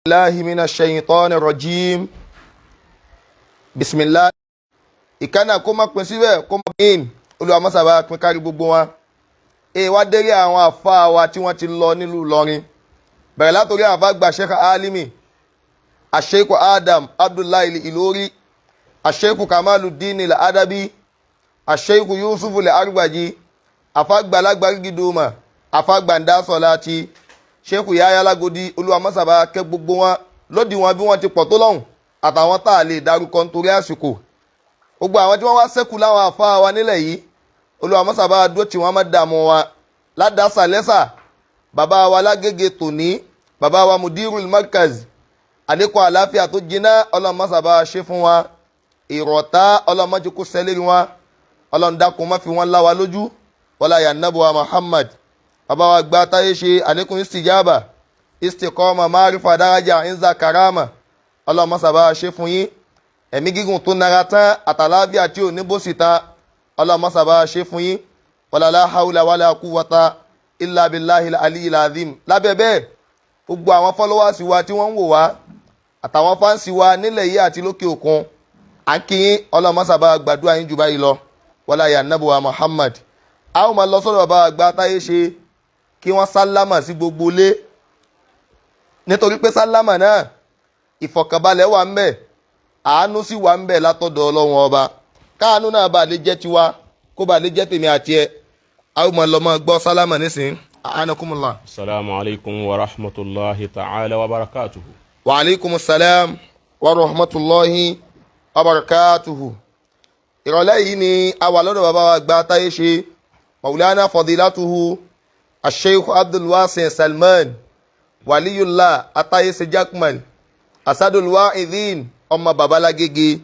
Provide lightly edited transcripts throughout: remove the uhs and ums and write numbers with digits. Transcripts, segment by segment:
الله من الشيطان الرجيم بسم الله. Ìkànnà kó má pín síbẹ̀, kó má pín. Olúwa má sábà pín kárí gbogbo wọn. Èè wá délé àwọn àfa wa tí wọ́n ti lọ nílùú Ìlọrin, bẹ̀rẹ̀ látòrí àfa gba Sheikh Alimi, Asheikh Adam Abdullahi Ilori, Asheikh Kamaluddin Adabi, Asheikh Yusuf Argbaji, àfa gbalagbari gidoma, àfa gbàndá sọláàtì, Sheikh Yahya Lágòdì. Olúwa má sábà kẹ́ gbogbo wọn lódì wọn bí wọ́n ti pọ̀ tó lọ́hùn, àtàwọn tá a lè dárúkọ nítorí àsìkò. Gbogbo àwọn tí wọ́n wá ṣẹ́kù láwọn àfa wa nílẹ̀ yìí, Olúwa má sábà dúró tí wọ́n má dààmú wa ládàásà lẹ́sà. Bàbá wa lágége tòní, bàbá wa Mudirul Markaz, àlékún àlàáfíà tó jiná, Ọlọ́run má sábà ṣe fún wa. Ìrọ̀tá, Ọlọ́run má jẹ́ kó ṣẹlẹ̀ wọn. Ọlọ́run dákun, má fi wọ́n lá wa lójú wọlá yànnàbọ̀ Muhammad. Bàbá wa gba táyé ṣe, àlékún istijaba, istiqama, márífà, daraja, inza, karama, Ọlọ́run má sábà ṣe fún yín. Ẹ̀mí gígùn tó nara tán àtàláfíà tí ò ní bó sì ta, Ọlọ́run má sábà ṣe fún yín wala la hawla wala quwwata illa billahi aliyyil azim. Lábẹ́ bẹ́ẹ̀, gbogbo àwọn followers wa tí wọ́n ń wò wá àtàwọn fans wa nílẹ̀ yìí àti lókè òkun, à ń kí yín. Ọlọ́run má sábà gbàdúrà yín jù báyìí lọ wala ya nabuwa Muhammad. A ó máa lọ sọ́dọ̀ bàbá àgbà táyé ṣe kí wọ́n sálámà sí gbogbo ilé, nítorí pé sálámà náà, ìfọ̀kànbalẹ̀ wà ń bẹ̀, àánú sì wà ń bẹ̀ látọ̀dọ̀ Ọlọ́run Ọba. Káàánú náà bá lè jẹ́ tiwa, kó bá lè jẹ́ tèmi àti ẹ, a ó máa lọ máa gbọ́ sálámà nísìnyí. Anakumula. Assalamu alaikum wa rahmatulahi ta'ala wa barakatuhu. Wa aleykum salam wa rahmatulahi wa barakatuhu. Ìrọ̀lẹ́ yìí ni a wà lọ́dọ̀ bàbá wa gba táyé ṣe, Maulana Fadilatuhu Asheikh Abdulwasin Salman Waliyullah Atayese Jackman Asadulwa Idin, ọmọ babalágége.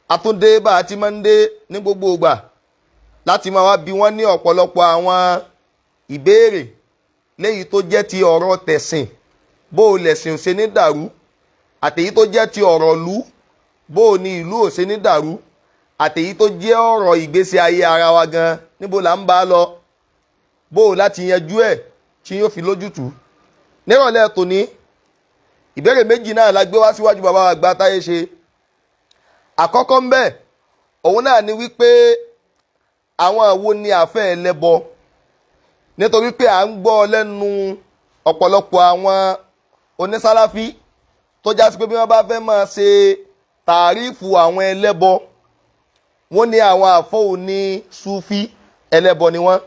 Àtúndé bá a ti máa ń dé ní gbogbo ìgbà láti máa wá bí wọ́n ní ọ̀pọ̀lọpọ̀ àwọn ìbéèrè léyìí tó jẹ́ ti ọ̀rọ̀ tẹ̀sìn, bó o lẹ̀sìn ò ṣe ní dàrú, àtèyí tó jẹ́ ti ọ̀rọ̀ ìlú, bó o ní ìlú ò ṣe ní dàrú, àtèyí tó jẹ́ ọ̀rọ̀ ìgbésí ayé ara wa gan, níbo là ń bá a lọ, bó o láti yanjú ẹ̀ tí yóò fi lójútùú. Nírọ̀lẹ́ tòní, ìbéèrè méjì náà la gbé wá síwájú bàbá wa gba táyé ṣe. Àkọ́kọ́ ń bẹ̀, òun náà ni wípé àwọn wo ni àfẹ́ ẹlẹ́bọ? Nítorí pé à ń gbọ́ lẹ́nu ọ̀pọ̀lọpọ̀ àwọn onísálàfí tó já sí pé bí wọ́n bá fẹ́ máa ṣe tàrífù àwọn ẹlẹ́bọ, wọ́n ní àwọn àfọ́ òní sufi, ẹlẹ́bọ ni wọ́n.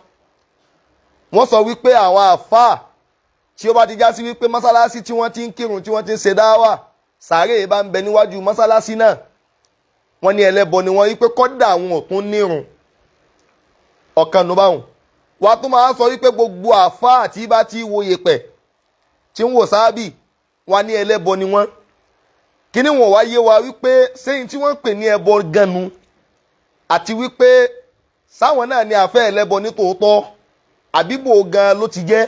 Wọ́n sọ wípé àwọn àfáà tí ó bá ti já sí wípé mọ́sálásí tí wọ́n ti ń kírun, tí wọ́n ti ń ṣe dáwà, sàárè bá ń bẹ níwájú mọ́sálásí náà, wọ́n ní ẹlẹ́bọ ni wọ́n, wípé kọ́dà àwọn ò tún nírun. Ọ̀kan ló báwọn wàá tún máa sọ wípé gbogbo àfáà tí bá ti wo yèpẹ̀, tí ń wò sáábì, wọ́n ní ẹlẹ́bọ ni wọ́n. Kíní wọn wá yé wa wípé sẹ́yìn tí wọ́n ń pè ní ẹbọ ganu, àti wípé sáwọn náà ní àfẹ́ ẹlẹ́bọ ní tòótọ́, àbíbò gan ló ti jẹ́?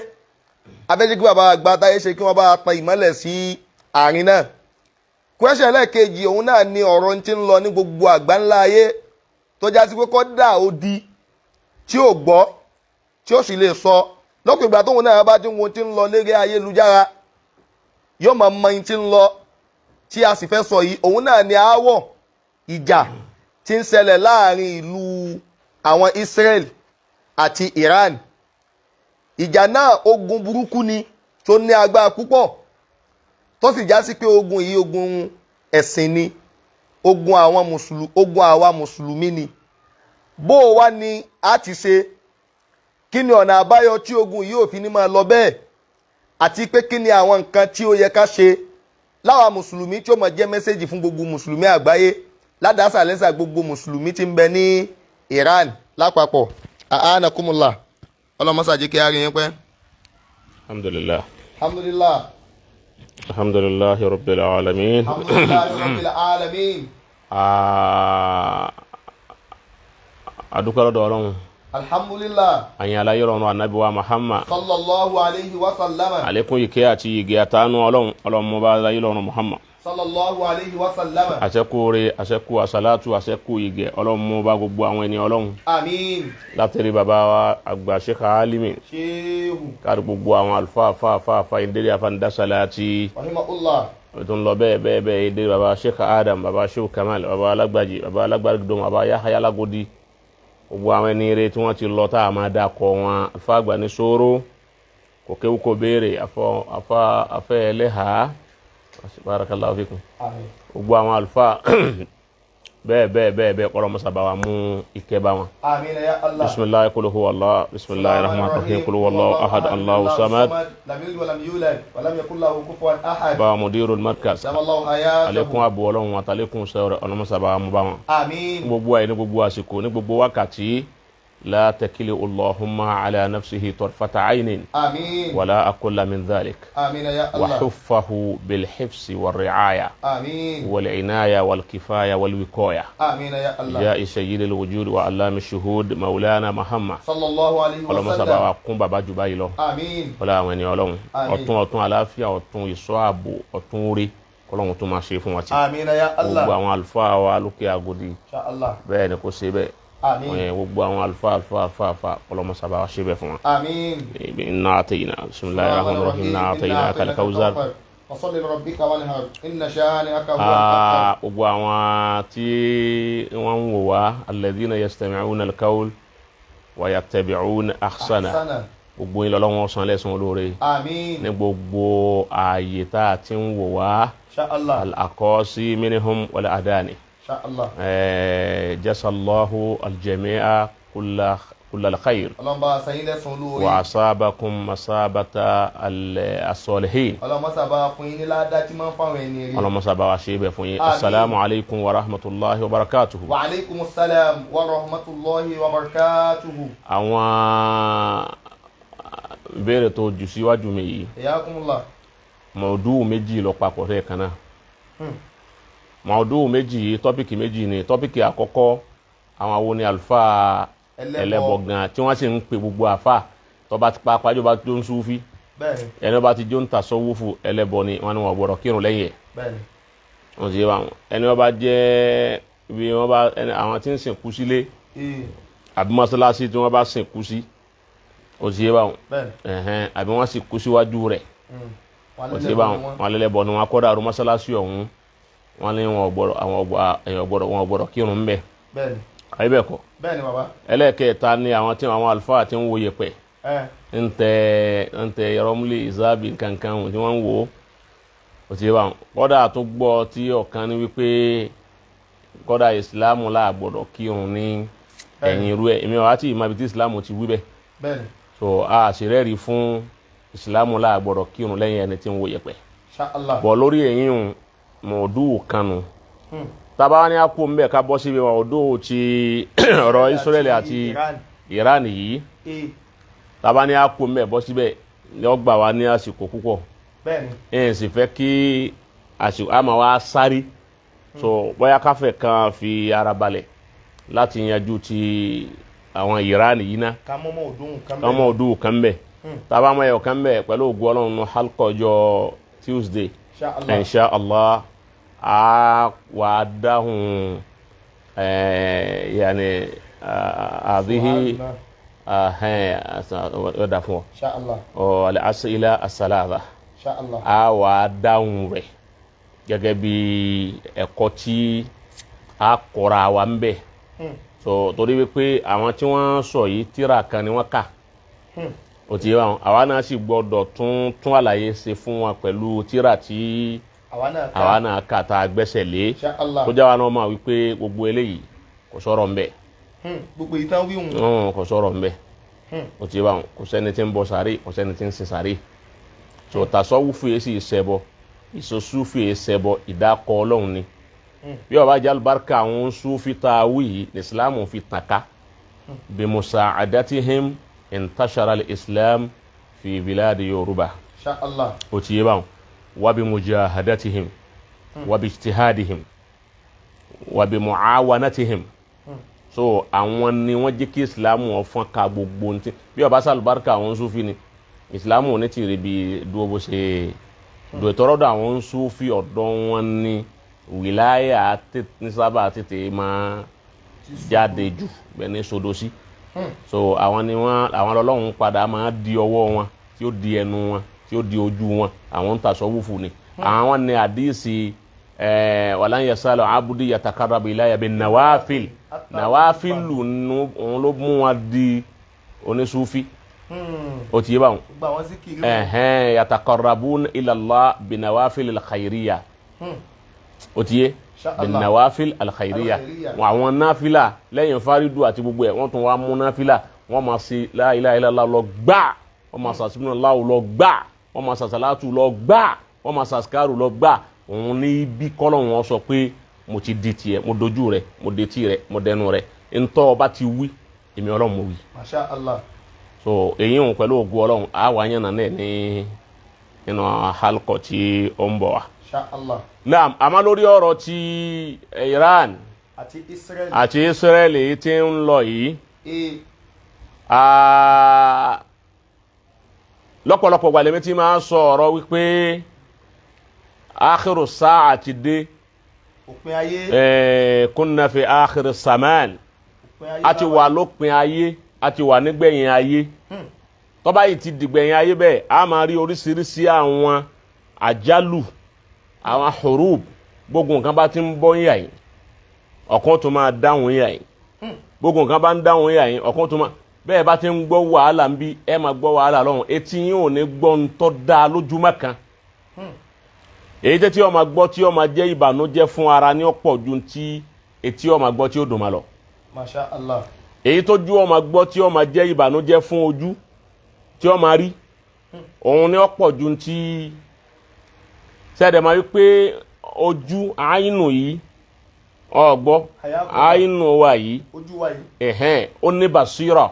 Abẹ́jẹ́ kí bàbá àgbà táyé ṣe kí wọ́n bá tan ìmọ́lẹ̀ sí àárín náà. Question ẹlẹ́ẹ̀kejì, òun náà ni ọ̀rọ̀ tí ń lọ ní gbogbo àgbáńlá ayé, tó já sí pé kọ́dà odi tí ò gbọ́, tí ó sì lè sọ lópin ìgbà tóun náà bá ti ń wo tí ń lọ lérí ayélujára, yóò máa mọ ohun tí ń lọ. Tí a sì fẹ́ sọ yìí, òun náà ni aáwọ̀ ìjà tí ń ṣẹlẹ̀ láàrin ìlú àwọn Israel àti Iran. Ìjà náà, ogun burúkú ni tó ní agbára púpọ̀, tó sì já sí pé ogun yìí, ogun ẹ̀sìn ni, ogun àwọn mùsùlùmí, ogun àwa mùsùlùmí ni. Bó o wá ní a ti ṣe, kí ni ọ̀nà àbáyọ tí ogun yìí ò fi ní máa lọ bẹ́ẹ̀, àti pé kí ni àwọn nǹkan tí ó yẹ ká ṣe láwa mùsùlùmí tí ó máa jẹ́ message fún gbogbo mùsùlùmí àgbáyé, ládàásà lẹ́sà gbogbo mùsùlùmí tí ń bẹ ní Iran lápapọ̀? Anakumula, ọlọmọsàjì kí á rí yín pẹ́. Alhamdulillah. Alhamdulillah. Alhamdulillahi rabbil alamin. Alhamdulillahi rabbil alamin. Ah, adúpẹ́ lọ́dọ̀ Ọlọ́run. Alhamdulillah. Àyìn aláyé rọrùn anabi wa Muhammad. Sallallahu alayhi wa sallama. Àlékún ìkẹ́ àti ìgẹ̀ àtàánú Ọlọ́run, Ọlọ́run mọ́ bá aláyé rọrùn Muhammad. Sallallahu alayhi wa sallam. Àṣẹkù oore, àṣẹkù àṣàlátù, àṣẹkù ìgẹ̀ Ọlọ́run mú bá gbogbo àwọn ẹni Ọlọ́run. Àmín. Látẹ̀rí bàbá wa àgbà Sheikh Alimi. Ṣéhù. Kárí gbogbo àwọn àlùfáà fáà fáà fáà ìdérí afánidáṣàlátì. Rahimahullah. Tó ń lọ bẹ́ẹ̀ bẹ́ẹ̀ bẹ́ẹ̀ ìdérí bàbá Sheikh Adam, bàbá Sheikh Kamal, bàbá Alágbàjì, bàbá Alágbàdùn, bàbá Yahaya Alágòdì. Gbogbo àwọn ẹni rere tí wọ́n ti lọ tá a máa dà kọ wọn. Àlùfáà àgbà ní sóró kò kéwú kò béèrè afẹ́ ẹlẹ́hàá. Barakallahu fikum. Àmín. Gbogbo àwọn àlùfáà bẹ́ẹ̀ bẹ́ẹ̀ bẹ́ẹ̀ bẹ́ẹ̀ kọ́lọ́ mọ́sá bá wa mú ìkẹ́ bá wọn. Àmín ya Allah. Bisimilahi kul huwa Allah, bisimilahi rahman rahim, kul huwa Allahu ahad, Allahu samad. Lam yalid walam yulad walam yakul lahu kufuwan ahad. Bá wa mudirul markaz. Sallallahu hayatahu. Alekun abo Ọlọ́run àtàlekun sọ̀rọ̀ ọlọmọsá bá wa mú bá wọn. Àmín. Gbogbo àyè ní gbogbo àsìkò ní gbogbo wákàtí, la takili Allahumma ala nafsihi tarfata aynin. Àmín. Wala aqalla min dhalik. Àmín ya wa Allah. huffahu bil hifsi wa ri'aya. Àmín. Wal inaya wal kifaya wal wiqaya. Àmín ya Allah. Ya sayyidil wujud wa allami shuhud maulana Muhammad. Sallallahu alayhi wa Ọlọmọsá bá sallam. wa kún bàbá jù báyìí lọ. Àmín. Wọlé àwọn ẹni Ọlọ́run. Àmín. Ọ̀tún ọ̀tún àlàáfíà, ọ̀tún ìṣọ́ ààbò, ọ̀tún orí kọ́lọ́run tó máa ṣe fún wa ti. Àmín ya Gbogbo Allah. àwọn àlùfáà wa lókè Agodi. Insha Allah. Bẹ́ẹ̀ ni kò ṣe bẹ́ẹ̀. Àmín. Gbogbo àwọn àlùfáà àlùfáà àlùfáà àlùfáà ọlọmọsá bá wa ṣe bẹ́ẹ̀ fún wa. Àmín. Inna atayna bismillahir rahmanir rahim inna ataynaka al-kawthar. Fasalli li rabbika wanhar inna shani'aka huwa al-abtar. Gbogbo àwọn tí wọ́n ń wò wá, alladhina yastami'una al-qawl wa yattabi'una ahsana. Ahsana. Gbogbo yín lọ́lọ́wọ́ san lẹ́san olóore. Àmín. Ní gbogbo ààyè tá a ti ń wò wá. Insha Allah. Al-aqasi minhum wal adani. Insha Allah. Jasallahu al-jami'a kulla al-khayr. Ọlọ́run bá san yín lẹ́san olóore. Wa asabakum masabata as-salihin. Ọlọ́run mọ́sá bá fún yín ní ládá tí máa ń fáwọn ẹni rí. Ọlọ́mọsá bá wa ṣe bẹ̀ fún yín. Àmín. Assalamu alaikum wa rahmatulahi wa barakatuhu. Wa alaikum salam wa rahmatulahi wa barakatuhu. Àwọn ìbéèrè tó jù síwájú mi yìí, Iyakumullah. mọ̀ọ́dù méjì lọ papọ̀ lẹ́ẹ̀kan náà. Mọ̀ọ́dù méjì yìí, tọ́pìkì méjì ni. Tọ́pìkì àkọ́kọ́, àwọn awo ni àlùfáà ẹlẹ́bọ gan tí wọ́n sì ń pe gbogbo àfà tó bá ti pàápàá jọba tó ń súfí. Bẹ́ẹ̀ni. Ẹni bá ti jó ń tasawufu ẹlẹ́bọ ni wọ́n ní wọ́n gbọ́dọ̀ kírun lẹ́yìn ẹ̀. Bẹ́ẹ̀ni. Wọ́n ti yé wa wọn. Ẹni wọ́n bá jẹ́ ibi wọ́n bá ẹni àwọn tí ń sìnkú sílé àbí mọ́sálásí tí wọ́n bá sìnkú sí, ó ti yé wa wọn. Bẹ́ẹ̀ni. Ẹ̀hẹ́n, àbí wọ́n sì kú síwájú rẹ̀, ó ti yé wa wọn. Wọn lẹ́lẹ́bọ ni wọn kọ́ dàrú mọ́sálásí ọ̀hún, wọ́n ní wọn gbọ́dọ̀, àwọn ọgbà èèyàn gbọ́dọ̀, wọn gbọ́dọ̀ kírun ńbẹ̀. Bẹ́ẹ̀ni. Àyè bẹ́ẹ̀ kọ́? Bẹ́ẹ̀ni bàbá. Ẹlẹ́ẹ̀kẹta ni àwọn tí àwọn àlùfáà ti ń wo yẹ̀pẹ̀, ń tẹ rọmúlì ìzáàbì kankan tí wọ́n ń wò ó, ó ti yé wa wọn. Kọ́dà tó gbọ́ tí ọ̀kan ní wípé kọ́dà ìsìláàmù là gbọ́dọ̀ kírun ní ẹ̀yìn irú ẹ̀. Èmi ọ̀ àti ìmọ̀ ibi tí ìsìláàmù ti wí bẹ́ẹ̀. Bẹ́ẹ̀ni. So a sì rẹ́rìí fún ìsìláàmù là gbọ́dọ̀ kírun lẹ́yìn ẹni tí ń wo yẹ̀pẹ̀. Insha Allah. Bọ̀ lórí ẹ̀yìn mọ̀ọ́dù kanu tábà ní akó ń bẹ̀ ká bọ́ síbi mọ̀ọ́dù ti ọ̀rọ̀ Israẹli àti Iran yìí, tábà ní akó ń bẹ̀ bọ́ síbẹ̀ yọ gbà wá ní àsìkò púpọ̀. Bẹ́ẹ̀ni. Ẹ̀ sì fẹ́ kí àsìkò àmọ́ wa sáré, so bóyá káfẹ́ kan fi ara balẹ̀ láti yanjú ti àwọn Iran yìí ná. Ká mọ́mọ́ ọdún kan ká mọ́ ọdún kan bẹ̀, tábà mọ́ ẹ̀yọ̀ kan bẹ̀ pẹ̀lú ògùn Ọlọ́run ní halqa ọjọ́ Tuesday. Insha Allah. Insha Allah, a wà dáhùn yanni àdìhí ọ̀dà fún ọ. Insha Allah. Ọ al-as'ila as-salasa. Insha Allah. A wà dáhùn rẹ̀ gẹ́gẹ́ bí ẹ̀kọ́ tí a kọ́ra wa ń bẹ̀. So torí wípé àwọn tí wọ́n sọ yìí, tíra kan ni wọ́n kà, ó ti yé wa. Àwa náà sì gbọ́dọ̀ tún àlàyé ṣe fún wa pẹ̀lú tíra tí àwa náà kà tá a gbẹ́sẹ̀ lé, Insha Allah. kó jáwa náà máa wípé gbogbo eléyìí kò sọ̀rọ̀ ń bẹ̀. Gbogbo ìtàn wíwùn. Kò sọ̀rọ̀ ń bẹ̀, ó ti yé wa. Kò sẹ́ni tí ń bọ sàárè, kò sẹ́ni tí ń sin sàárè. So tasọ́wúfù yìí sì ṣẹbọ, ìsọsúfù yìí ṣẹbọ, ìdákọ Ọlọ́run ni. Bí ó bá jẹ́ alùbáríkà àwọn Sufi tá a wí yìí ní Islam fi tàn ká. Bi musa'adatihim intashara al-Islam fi biladi Yorùbá. Insha Allah. Ó ti yé báwọn. Wa bi mujahadatihim wa bi ijtihadihim wa bi muawanatihim. So àwọn ni wọ́n jẹ́ kí Islam wọn fọ́n ká gbogbo ntí. Bí ó bá sàlùbáríkà àwọn Sufi ni, Islam ò ní ti rí bí dúró bó ṣe Dòtọ́rọ́dọ̀ àwọn ń Súfì ọ̀dọ́ wọn ni wìláyà ní sábà tètè máa jáde jù bẹ́ẹ̀ ní sodo sí. So àwọn ni wọn, àwọn Ọlọ́run padà máa di ọwọ́ wọn, tí ó di ẹnu wọn, tí ó di ojú wọn. Àwọn ń tasọ́wúfù ni. Àwọn ni àdíìsì walan yasalu abudi yatakarrabu ilayya bin nawafil. Nawafilu nu òun ló mú wọn di onísúfì. Ó ti yé báwọn. Gbogbo àwọn síkìrì. Ẹhẹn, yatakarrabun ila Allah bin nawafil alkhairiyya. Ó ti yé. Insha Bin Allah. nawafil alkhairiyya. Alkhairiyya. Àwọn náfìlà lẹ́yìn fárídù àti gbogbo ẹ̀, wọ́n tún wá mú náfìlà, wọ́n máa ṣe la ilaha illallah lọ gbà, wọ́n máa ṣàṣìbínú lọ gbà, wọ́n máa ṣàṣàlátù lọ gbà, wọ́n máa ṣàṣkárù lọ gbà. Òun ní bí kọ́lọ̀ wọn sọ pé mo ti di tiẹ̀, mo dojú rẹ̀, mo detí rẹ̀, mo dẹnu rẹ̀, ntọ́ ọba ti wí, èmi Ọlọ́run mo wí. Masha Allah. So èyí ń pẹ̀lú ògo Ọlọ́run á wà yànnà náà ní nínú halkọ tí ó ń bọ̀ wá. Insha Allah. Naam, àmọ́ lórí ọ̀rọ̀ ti Iran àti Israel. Àti Israel yìí tí ń lọ yìí, lọ́pọ̀lọpọ̀ gbàlẹ́mí tí máa ń sọ ọ̀rọ̀ wípé akhiru sáà ti dé. Òpin ayé. Kunna fi akhiru saman. Òpin ayé. A ti wà lópin ayé, a ti wà nígbẹ̀yìn ayé. Tó bá yìí ti dìgbẹ̀yìn ayé bẹ́ẹ̀, a máa rí oríṣiríṣi àwọn àjálù, àwọn hurub. Gbogbo nǹkan bá ti ń bọ́ yà yìí, ọ̀kan tó máa dáhùn yà yìí. Gbogbo nǹkan bá ń dáhùn yà yìí, ọ̀kan tó máa bẹ́ẹ̀. Bá ti ń gbọ́ wàhálà ń bí, ẹ máa gbọ́ wàhálà lọ́hùn. Etí yín ò ní gbọ́ ń tọ́ da lójúmọ́ kan. Èyí tẹ́ tí ó máa gbọ́ tí ó máa jẹ́ ìbànújẹ́ fún ara ní ọ̀pọ̀ ju ti etí ó máa gbọ́ tí ó dùn máa lọ. Masha Allah. Èyí tó ju ó máa gbọ́ tí ó máa jẹ́ ìbànújẹ́ fún ojú tí ó máa rí, òun ní ọ̀pọ̀ ju ti sẹ́dẹ̀ máa wí pé ojú àínú yìí ọ̀gbọ́ àínú wa yìí. Ojú wa yìí. Ẹ̀hẹ́n, ó ní basira.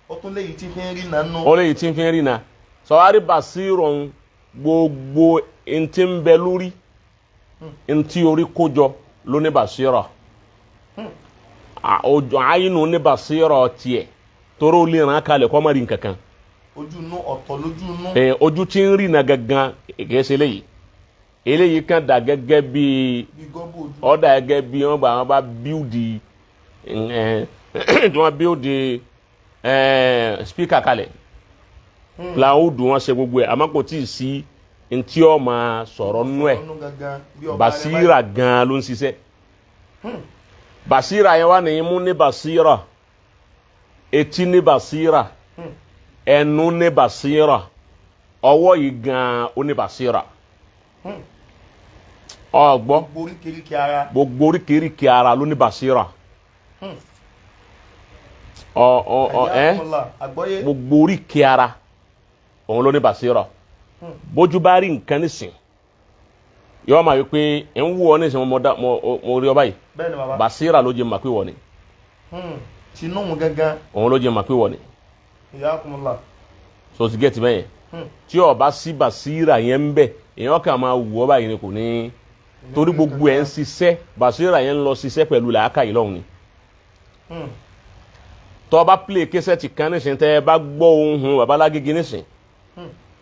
Ó tún léyìí tí fi ń rí nànú. Ó léyìí tí ń fi ń rí na sọ̀wárí. Basira ń gbogbo ntí ń bẹ lórí, ntí orí kójọ ló ní basira. Ojú àínú ní basira tiẹ̀ torí ó lè ràn án kalẹ̀ kọ́ mọ́ rí nkankan. Ojú inú ọ̀tọ̀ lójú inú. Ẹ ojú tí ń rí na gangan kìí ṣe eléyìí. Eléyìí kan dà gẹ́gẹ́ bíi bí gọ́bù ojú. Ó dà gẹ́gẹ́ bí wọ́n bá wọn bá bíúdi ẹ tí wọ́n bíúdi ẹ speaker kalẹ̀, plywood wọn ṣe gbogbo ẹ̀, àmọ́ kò tí ì sí ntí ó máa sọ̀rọ̀ nú ẹ̀. Ọ̀nù gangan bí ọba rẹ̀. Basira gan ló ń ṣiṣẹ́. Basira yẹn wà ní imú ní basira, etí ní basira, ẹnu ní basira, ọwọ́ yìí gan ó ní basira. Ọgbọ́? Gbogbo oríkèéríkèé ara. Gbogbo oríkèéríkèé ara ló ní basira. Ọ ọ ọ ẹ Hayyakumullah. Àgbọ́yé. Gbogbo oríkèé ara òun ló ní basira. Bójú bá rí nǹkan nísìn, yọọ máa wí pé ń wú ọ nísìn, mo dá mo mo rí ọ báyìí. Bẹ́ẹ̀ ni, bàbá. Basira ló jẹ́ mà pé wọ̀ ni. Tinú mu gangan. Òun ló jẹ́ mà pé wọ̀ ni. Hayyakumullah. So ti gẹ́tì bẹ́yẹn? Tí ó bá sí basira yẹn ń bẹ, èèyàn kàn máa wù ọ báyìí ni, kò ní torí gbogbo ẹ̀ ń ṣiṣẹ́. Basira yẹn ń lọ ṣiṣẹ́ pẹ̀lú làákàyè lọ́hùn ni. Tó bá play késẹ́ẹ̀tì kan nísìn, tẹ́ ẹ bá gbọ́ ohùn babalágége nísìn,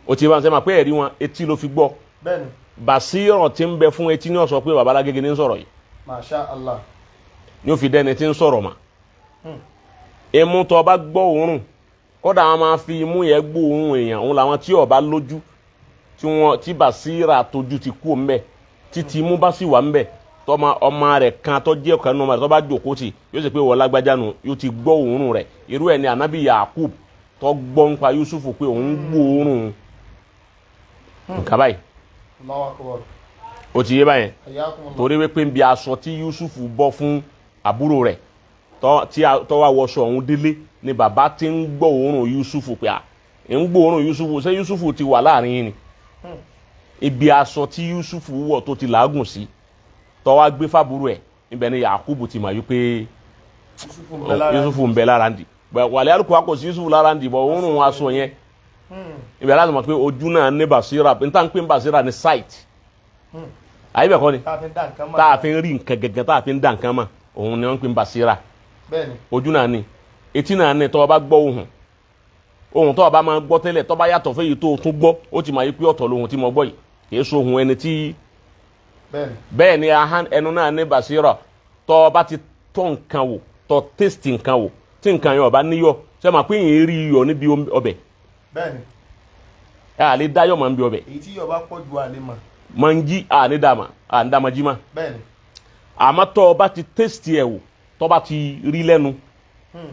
o ti bá ń sẹ́ máa pé ẹ̀rí wọn, etí ló fi gbọ́. Bẹ́ẹ̀ ni. Basira tí ń bẹ fún etí ní ó sọ pé babalágége ní ń sọ̀rọ̀ yìí. Masha Allah. Ní ó fi dẹ́ni tí ń sọ̀rọ̀ mà. Imú, tó bá gbọ́ òórùn, kódà wọn máa fi imú yẹn gbọ́ òórùn èèyàn. Òun làwọn tí ó bá lójú, tí wọn tí basira tójú ti kú ńbẹ, títí imú bá sì wà ńbẹ, tọmọ ọmọ rẹ̀ kan tó jẹ́ ọ̀kan nínú ọmọ rẹ̀ tó bá jókòó tì, yóò sì pé wọ́n lágbájá nu, yóò ti gbọ́ òórùn rẹ̀. Irú ẹ̀ ni anabi Yakub tó gbọ́ nípa Yusufu pé òun gbọ́ òórùn nǹkan báyìí. Allahu akbar. Ó ti yé báyẹn? Hayyakumullah. Torí wípé ń bi aṣọ tí Yusufu bọ́ fún àbúrò rẹ̀ tí tó wá wọṣọ ọ̀hún délé ni bàbá ti ń gbọ́ òórùn Yusufu pé à ń gbọ́ òórùn Yusufu. Ṣé Yusufu ti wà láàrin yín ni? Ibi aṣọ tí Yusufu wọ̀ tó ti làágùn sí, tó wá gbé fábúrò ẹ̀, ibẹ̀ ni Yakubu ti mọ̀ wípé Yusufu ń bẹ lára. Yusufu ń bẹ lára ń di wàlẹ́ àlùkò akọ sí Yusufu lára ń di bọ̀ òórùn aṣọ yẹn. Ibẹ̀ láti mọ̀ pé ojú náà ní basira. N tá n pè ní basira ní sight, àyè bẹ̀ kọ́ ni? Tá a fi ń dá nǹkan mọ̀. Tá a fi ń rí nǹkan gẹ́gẹ́, tá a fi ń dá nǹkan mọ̀, òun ni wọ́n ń pè ní basira. Bẹ́ẹ̀ ni. Ojú náà ni, etí náà ni. Tọ́ ọ bá gbọ́ ohùn, ohùn tọ́ ọ bá máa gbọ́ tẹ́lẹ̀, tọ́ bá yàtọ̀ fẹ́ yìí tó o tún gbọ́, ó ti máa yí pé ọ̀tọ̀ lóhùn tí mo gbọ́ yìí. Kìí sohun ẹni tí. Bẹ́ẹ̀ni. Bẹ́ẹ̀ ni ahan ẹnu náà ní basira. Tọ́ ọ bá ti tọ́ nǹkan wò, tọ́ tẹ́sítì nǹkan wò, tí nǹkan yẹn ọba níyọ̀, ṣé máa pín yín rí iyọ̀ níbi ọbẹ̀? Bẹ́ẹ̀ni. Ẹ àlè dáyọ̀ máa ń bí ọbẹ̀. Èyí tí yọ̀ bá pọ̀ ju àlè mọ̀. Manji àní dàmà àní dàmà jimá. Bẹ́ẹ̀ni. Àmọ́ tọ́ ọ bá ti tẹ́sítì ẹ̀ wò, tọ́ bá ti rí lẹ́nu,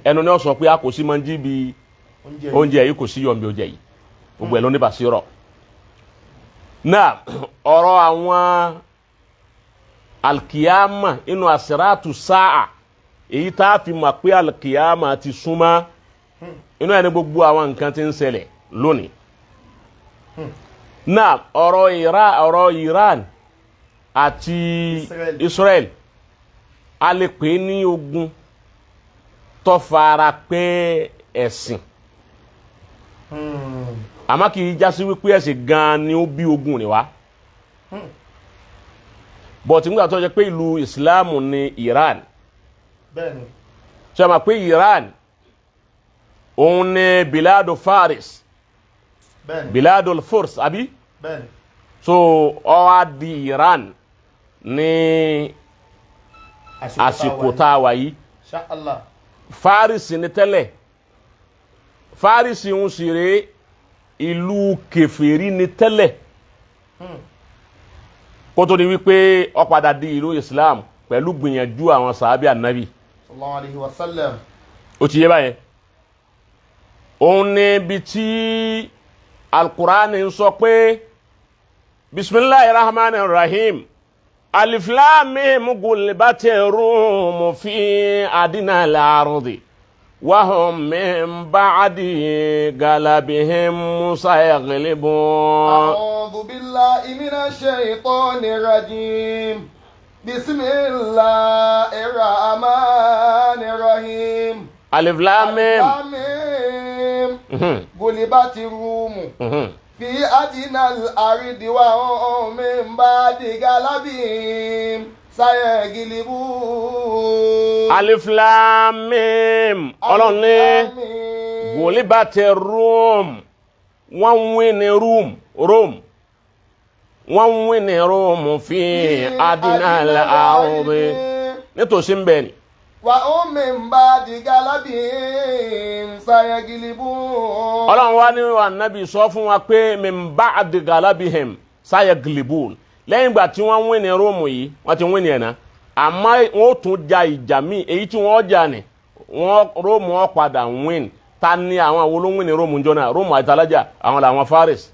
ẹnu ni ó sọ pé a kò sí manji bí oúnjẹ yìí. Oúnjẹ yìí kò sí yọ̀ nbí oúnjẹ yìí. Gbogbo ẹ̀ ló ní basira. Náà ọ̀rọ̀ àwọn alikiyama inú asiratu sáà, èyí tá a fi mọ̀ pé alikiyama ti súnmọ́, inú ẹni gbogbo àwọn nǹkan tí ń ṣẹlẹ̀ lónìí. Náà ọ̀rọ̀ Iran, ọ̀rọ̀ Iran àti Israel. Israel, a lè pè é ní ogun tó fara pẹ́ ẹ̀sìn, àmọ́ kì í jásí wípé ẹ̀sìn gan-an ni ó bí ogun ni wá. But nígbà tó jẹ́ pé ìlú Islam ní Iran, Bẹ́ẹ̀ni. ṣe máa pé Iran òun ní biladu Faris, Bẹ́ẹ̀ni. biladu Furs, àbí? Bẹ́ẹ̀ni. So ó wá di Iran ní àsìkò tá a wà yìí. Insha Allah. Faris ní tẹ́lẹ̀. Faris ń sì rèé, ìlú kèfèrí ní tẹ́lẹ̀, kó tó di wípé ó padà di ìlú Islam pẹ̀lú gbìyànjú àwọn sàábì ànábì. Sallallahu alayhi wa sallam. Ó ti yé báyẹn. Òun ní ibi tí Alukurani ń sọ pé bisimilahi rahman rahim, alif lam mim gulibati rumu fi adina al-ardi wa hum min ba'di galabihim sayaglibun. أعوذ بالله من الشيطان الرجيم، بسم الله الرحمن الرحيم. Alif lam mim. ميم غلبت الروم في أدنى الأرض وهم من بعد غلبهم سيغلبون. Alif lam mim, Ọlọ́run ní آمين. gulibati Rome, wọ́n wí ní Rome, Rome, wọ́n wí ní Rome fi adina al-ardi, nítòsí ń bẹ̀ ni. وهم من بعد غلبهم سيغلبون. Ọlọ́run wá ní wa nábì sọ fún wa pé min ba'di galabihim sayaglibun. Lẹ́yìn ìgbà tí wọ́n wí ní Rome yìí, wọ́n ti wí ní ẹ̀ náà, àmọ́ wọ́n ó tún ja ìjà míì. Èyí tí wọ́n jà ní wọ́n Rome, wọ́n padà win. Ta ni àwọn wo ló win ní Rome jọ náà? Rome àtàlájà, àwọn làwọn Faris.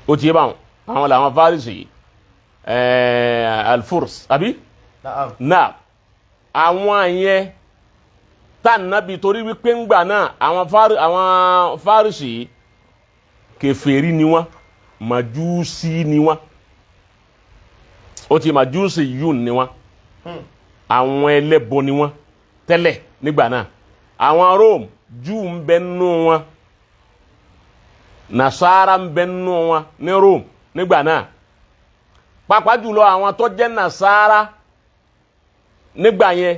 Ó ti yé báwọn, àwọn làwọn Faris yìí, Alfurs, àbí? Naam. Náà àwọn yẹn tá nàbì, torí wípé ńgbà náà àwọn Faris yìí, kèfèrí ni wọ́n, màjúsí ni wọ́n. Ó ti màjúsí yún ni wọ́n, àwọn ẹlẹ́bọ ni wọ́n tẹ́lẹ̀ nígbà náà. Àwọn Rome, Júù ń bẹ nínú wọn, Nasara ń bẹ nínú wọn ní Rome nígbà náà. Pàápàá jùlọ àwọn tó jẹ́ Nasara nígbà yẹn,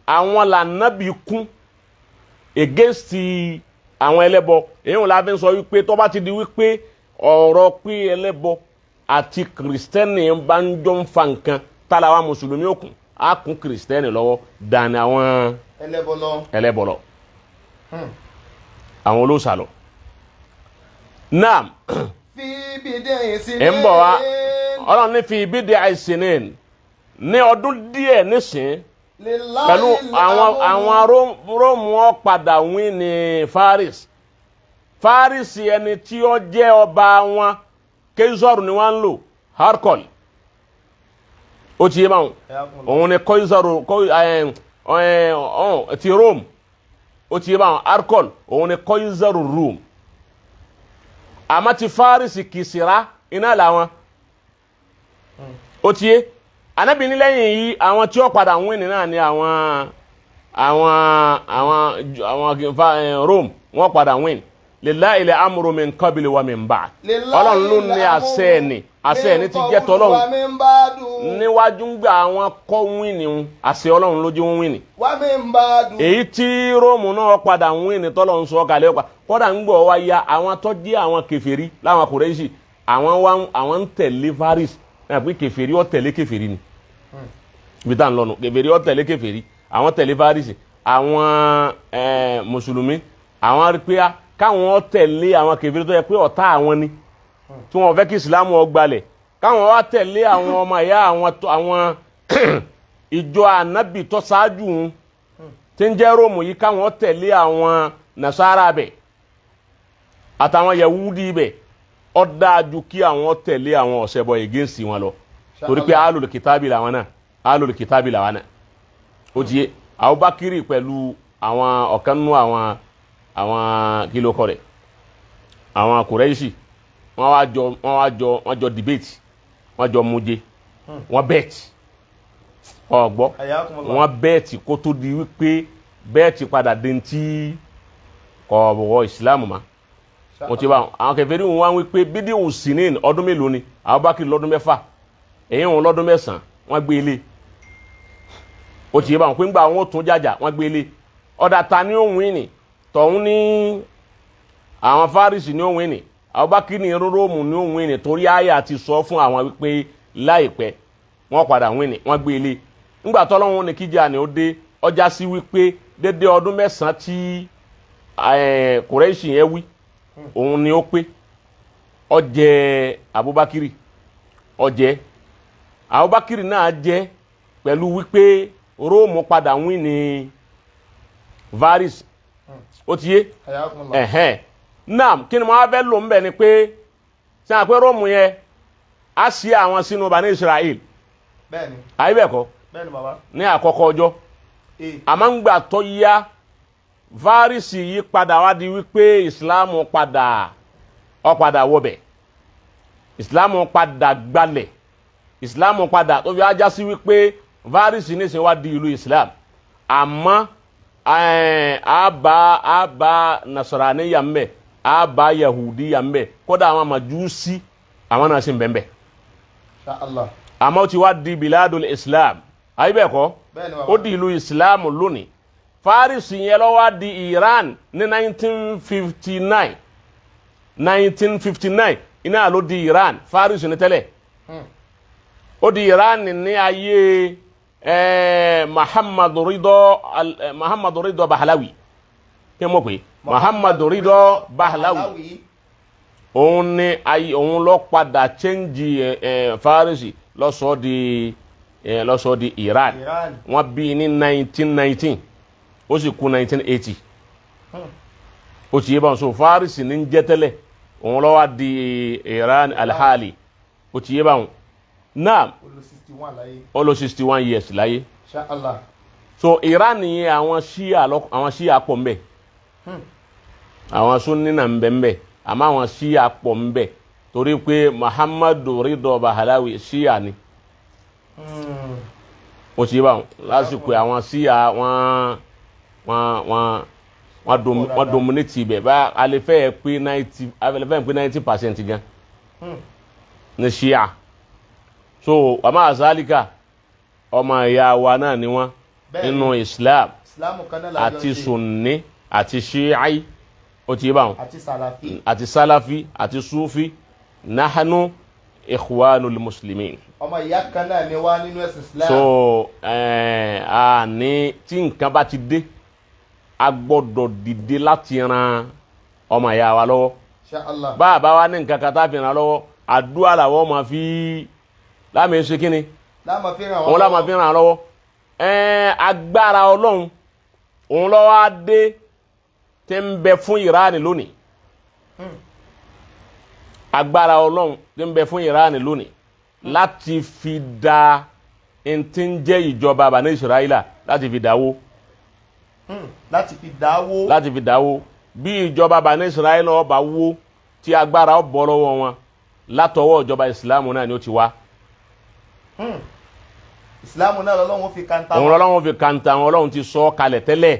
àwọn lànàbì kún against àwọn ẹlẹ́bọ. Èyí wọn la fi ń sọ wípé tó bá ti di wípé ọ̀rọ̀ pé ẹlẹ́bọ àti kìrìsìtẹ́nì bá ń jọ ń fa nǹkan, tá la wa mùsùlùmí òkun á kún kìrìsìtẹ́nì lọ́wọ́ dàní àwọn ẹlẹ́bọ lọ. Ẹlẹ́bọ lọ, àwọn olóòṣà lọ. Naam. في بضع سنين. Ẹ̀ ń bọ̀ wá. Ọlọ́run ní fi bid'i sinin, ní ọdún díẹ̀ nísìn, Lillahi pẹ̀lú àwọn al-amru. àwọn Róòmù ó padà win ní Faris. Faris, ẹni tí ó jẹ́ ọba wọn, Kézọ́rù ni wọ́n ń lò, Harkol. Ó ti yé báwọn. Òun ni Kọ́ìsọ̀rù ẹ ẹ ọ̀n ti Rome. Ó ti yé báwọn. Harkol, òun ni Kọ́ìsọ̀rù Rome. Àmọ́ ti Faris, Kìsìrá iná làwọn. Ó ti yé. Ànábì ní lẹ́yìn yìí, àwọn tí ó padà win ní náà ni àwọn Rome, wọ́n padà win. Lillahi al-amru min qabli wa min ba'd. Ọlọ́run ló ní àṣẹ ẹni, àṣẹ ẹni ti jẹ́ tọ́lọ́run. Wa min ba'du. Níwájú ń gbà àwọn kọ́ win ní, àṣẹ Ọlọ́run ló jẹ́ wọ́n win. Wa min ba'du. Èyí tí Róòmù náà padà win ní, tọ́lọ́run sọ kalẹ̀ ọ̀pá. Kódà ń gbọ́ wa ya àwọn tó jẹ́ àwọn kèfèrí láwọn Kùrẹ́ṣì, àwọn wa àwọn ń tẹ̀lé Faris náà pé kèfèrí ó tẹ̀lé kèfèrí ni. Ibi tá à ń lọ nù, kèfèrí ó tẹ̀lé kèfèrí, àwọn tẹ̀lé Faris. Àwọn mùsùlùmí, àwọn rí pé káwọn tẹ̀lé àwọn kèfèrí tó yẹ pé ọ̀tá àwọn ni, tí wọn fẹ́ kí ìsìlámù ó gbalẹ̀, káwọn wá tẹ̀lé àwọn ọmọ ìyá àwọn àwọn ìjọ ànábì tó ṣáájú ń tí ń jẹ́ Róòmù yìí, káwọn tẹ̀lé àwọn Nasara bẹ̀ àtàwọn Yahudi bẹ̀, ó dáa ju kí àwọn tẹ̀lé àwọn ọ̀sẹ̀bọ̀ against wọn lọ, torí pé alul kitabi làwọn náà, alul kitabi làwọn náà. Ó ti yé. Abubakar pẹ̀lú àwọn ọ̀kan nínú àwọn kìlókọ̀ rẹ̀, àwọn Kùrẹ́ṣì, wọ́n wá jọ wọ́n jọ debate, wọ́n jọ muje, wọ́n bet ọ̀gbọ́. Ayakumullah. Wọ́n bet kó tó di wípé bet padà dé ntí kọ̀ ìsìlámù ma. Wọ́n ti bá àwọn kèfèrí wọn wá wípé bídí òsínìn ọdún mélòó ni Abubakar? Lọ́dún 6, èyí wọn lọ́dún 9. Wọ́n gbé ilé, ó ti yé báwọn pé ńgbà wọn ó tún jàjà, wọ́n gbé ilé ọ̀dà ta ni ó win ni tọ̀hún ní àwọn Fárísì ní ó win ni, Abubakar ní Róòmù ní ó win ni, torí àyà ti sọ fún àwọn wípé láìpẹ́ wọ́n padà win ni. Wọ́n gbé ilé ńgbà tọ́lọ́hún ní kíjà ni ó dé, ọjà sí wípé dédé ọdún 9 tí Kùrẹ́ṣì yẹn wí òun ni ó pé ó jẹ Abubakar, ó jẹ Abubakar náà jẹ pẹ̀lú wípé Róòmù padà win ní Faris. Ó ti yé. Ayakumullah. Ẹ̀hẹ́n, naam. Kí ni mo wá fẹ́ lò ń bẹ̀ ni pé ṣé àpé Róòmù yẹn á sí àwọn sínú Bani Israel? Bẹ́ẹ̀ni. Àyè bẹ́ẹ̀ kọ́? Bẹ́ẹ̀ni, bàbá. Ní àkọ́kọ́ ọjọ́, àmọ́ ń gbà tó yá, Fárísì yí padà wá di wípé ìsìláàmù padà, ó padà wọbẹ̀, ìsìláàmù padà gbalẹ̀, ìsìláàmù padà tó fi ajá sí wípé Fárísì nísìnyí wá di ìlú ìsìláàmù. Àmọ́ àbá nasaraniya ń bẹ, àbá yahudiya ń bẹ, kódà àwọn majúsí àwọn náà sì ń bẹ ń bẹ. Insha Allah. Àmọ́ ó ti wá di biladul islam, àyè bẹ́ẹ̀ kọ́? Bẹ́ẹ̀ni, bàbá. Ó di ìlú islam lónìí. Fárísì yẹn ló wá di Iran ní 1959. 1959 iná ló di Iran. Fárísì ní tẹ́lẹ̀, ó di Iran ní ayé Muhammadu Ridho Bahlawi. Kí n mọ̀ pé Muhammadu Ridho Bahlawi, òun ní ayé òun ló padà change ẹ ẹ Fárísì, ló sọ di Iran. Iran. Wọ́n bí ní 1919, ó sì kú 1980. Ó ti yé báwọn. So Fárísì ní ń jẹ́ tẹ́lẹ̀, òun ló wá di Iran alhali. Ó ti yé báwọn náà. Ó lò 61 láyé. Ó lò 61 years láyé. Insha Allah. So Iran yẹn, àwọn Shia lọ, àwọn Shia pọ̀ ńbẹ̀, àwọn Sunni náà ńbẹ̀ ńbẹ̀, àmọ́ àwọn Shia pọ̀ ńbẹ̀ torí pé Muhammadu Ridho Bahlawi Shia ni. Ó ti yé báwọn. Lásìkò àwọn Shia wọ́n dominate ibẹ̀ bá alẹ́fẹ́ pé 90, alẹ́fẹ́ pé 90% gan ní Shia. So àmọ́ àzálíkà ọmọ ìyá wa náà ni wọ́n nínú Islam. Islam kan náà la jọ Àti ṣe. Sunni àti Shi'i, ó ti yé báwọn. Àti Sàlàfí. Àti Salafi àti Sufi, nahanu ikhwanul muslimin. Ọmọ ìyá kan náà ni wá nínú ẹ̀sìn Islam. So a ní tí nǹkan bá ti dé, a gbọ́dọ̀ dìde láti ran ọmọ ìyá wa lọ́wọ́. Insha Allah. Bá a bá wa ní nǹkan kan tá a fi ràn lọ́wọ́, àdúrà làwọn máa fi láàmì ṣe kínni. Láàmà fi ràn Òun láàmà fi ràn lọ́wọ́. Agbára Ọlọ́run òun lọ́wọ́ á dé tí ń bẹ fún Iran lónìí. Agbára Ọlọ́run tí ń bẹ fún Iran lónìí láti fi da n tí ń jẹ́ ìjọba Bani Israẹla, láti fi dáwó. Láti fi dáwó. Láti fi dáwó. Bí ìjọba Bani Israẹla ọba wó, tí agbára ó bọ́ lọ́wọ́ wọn, látọwọ́ ìjọba ìsìlámù náà ni ó ti wá. Islam náà lọ́lọ́run fi kanta. Òun lọ́lọ́run fi kàńtà wọn. Ọlọ́run ti sọ ọ́ kalẹ̀ tẹ́lẹ̀.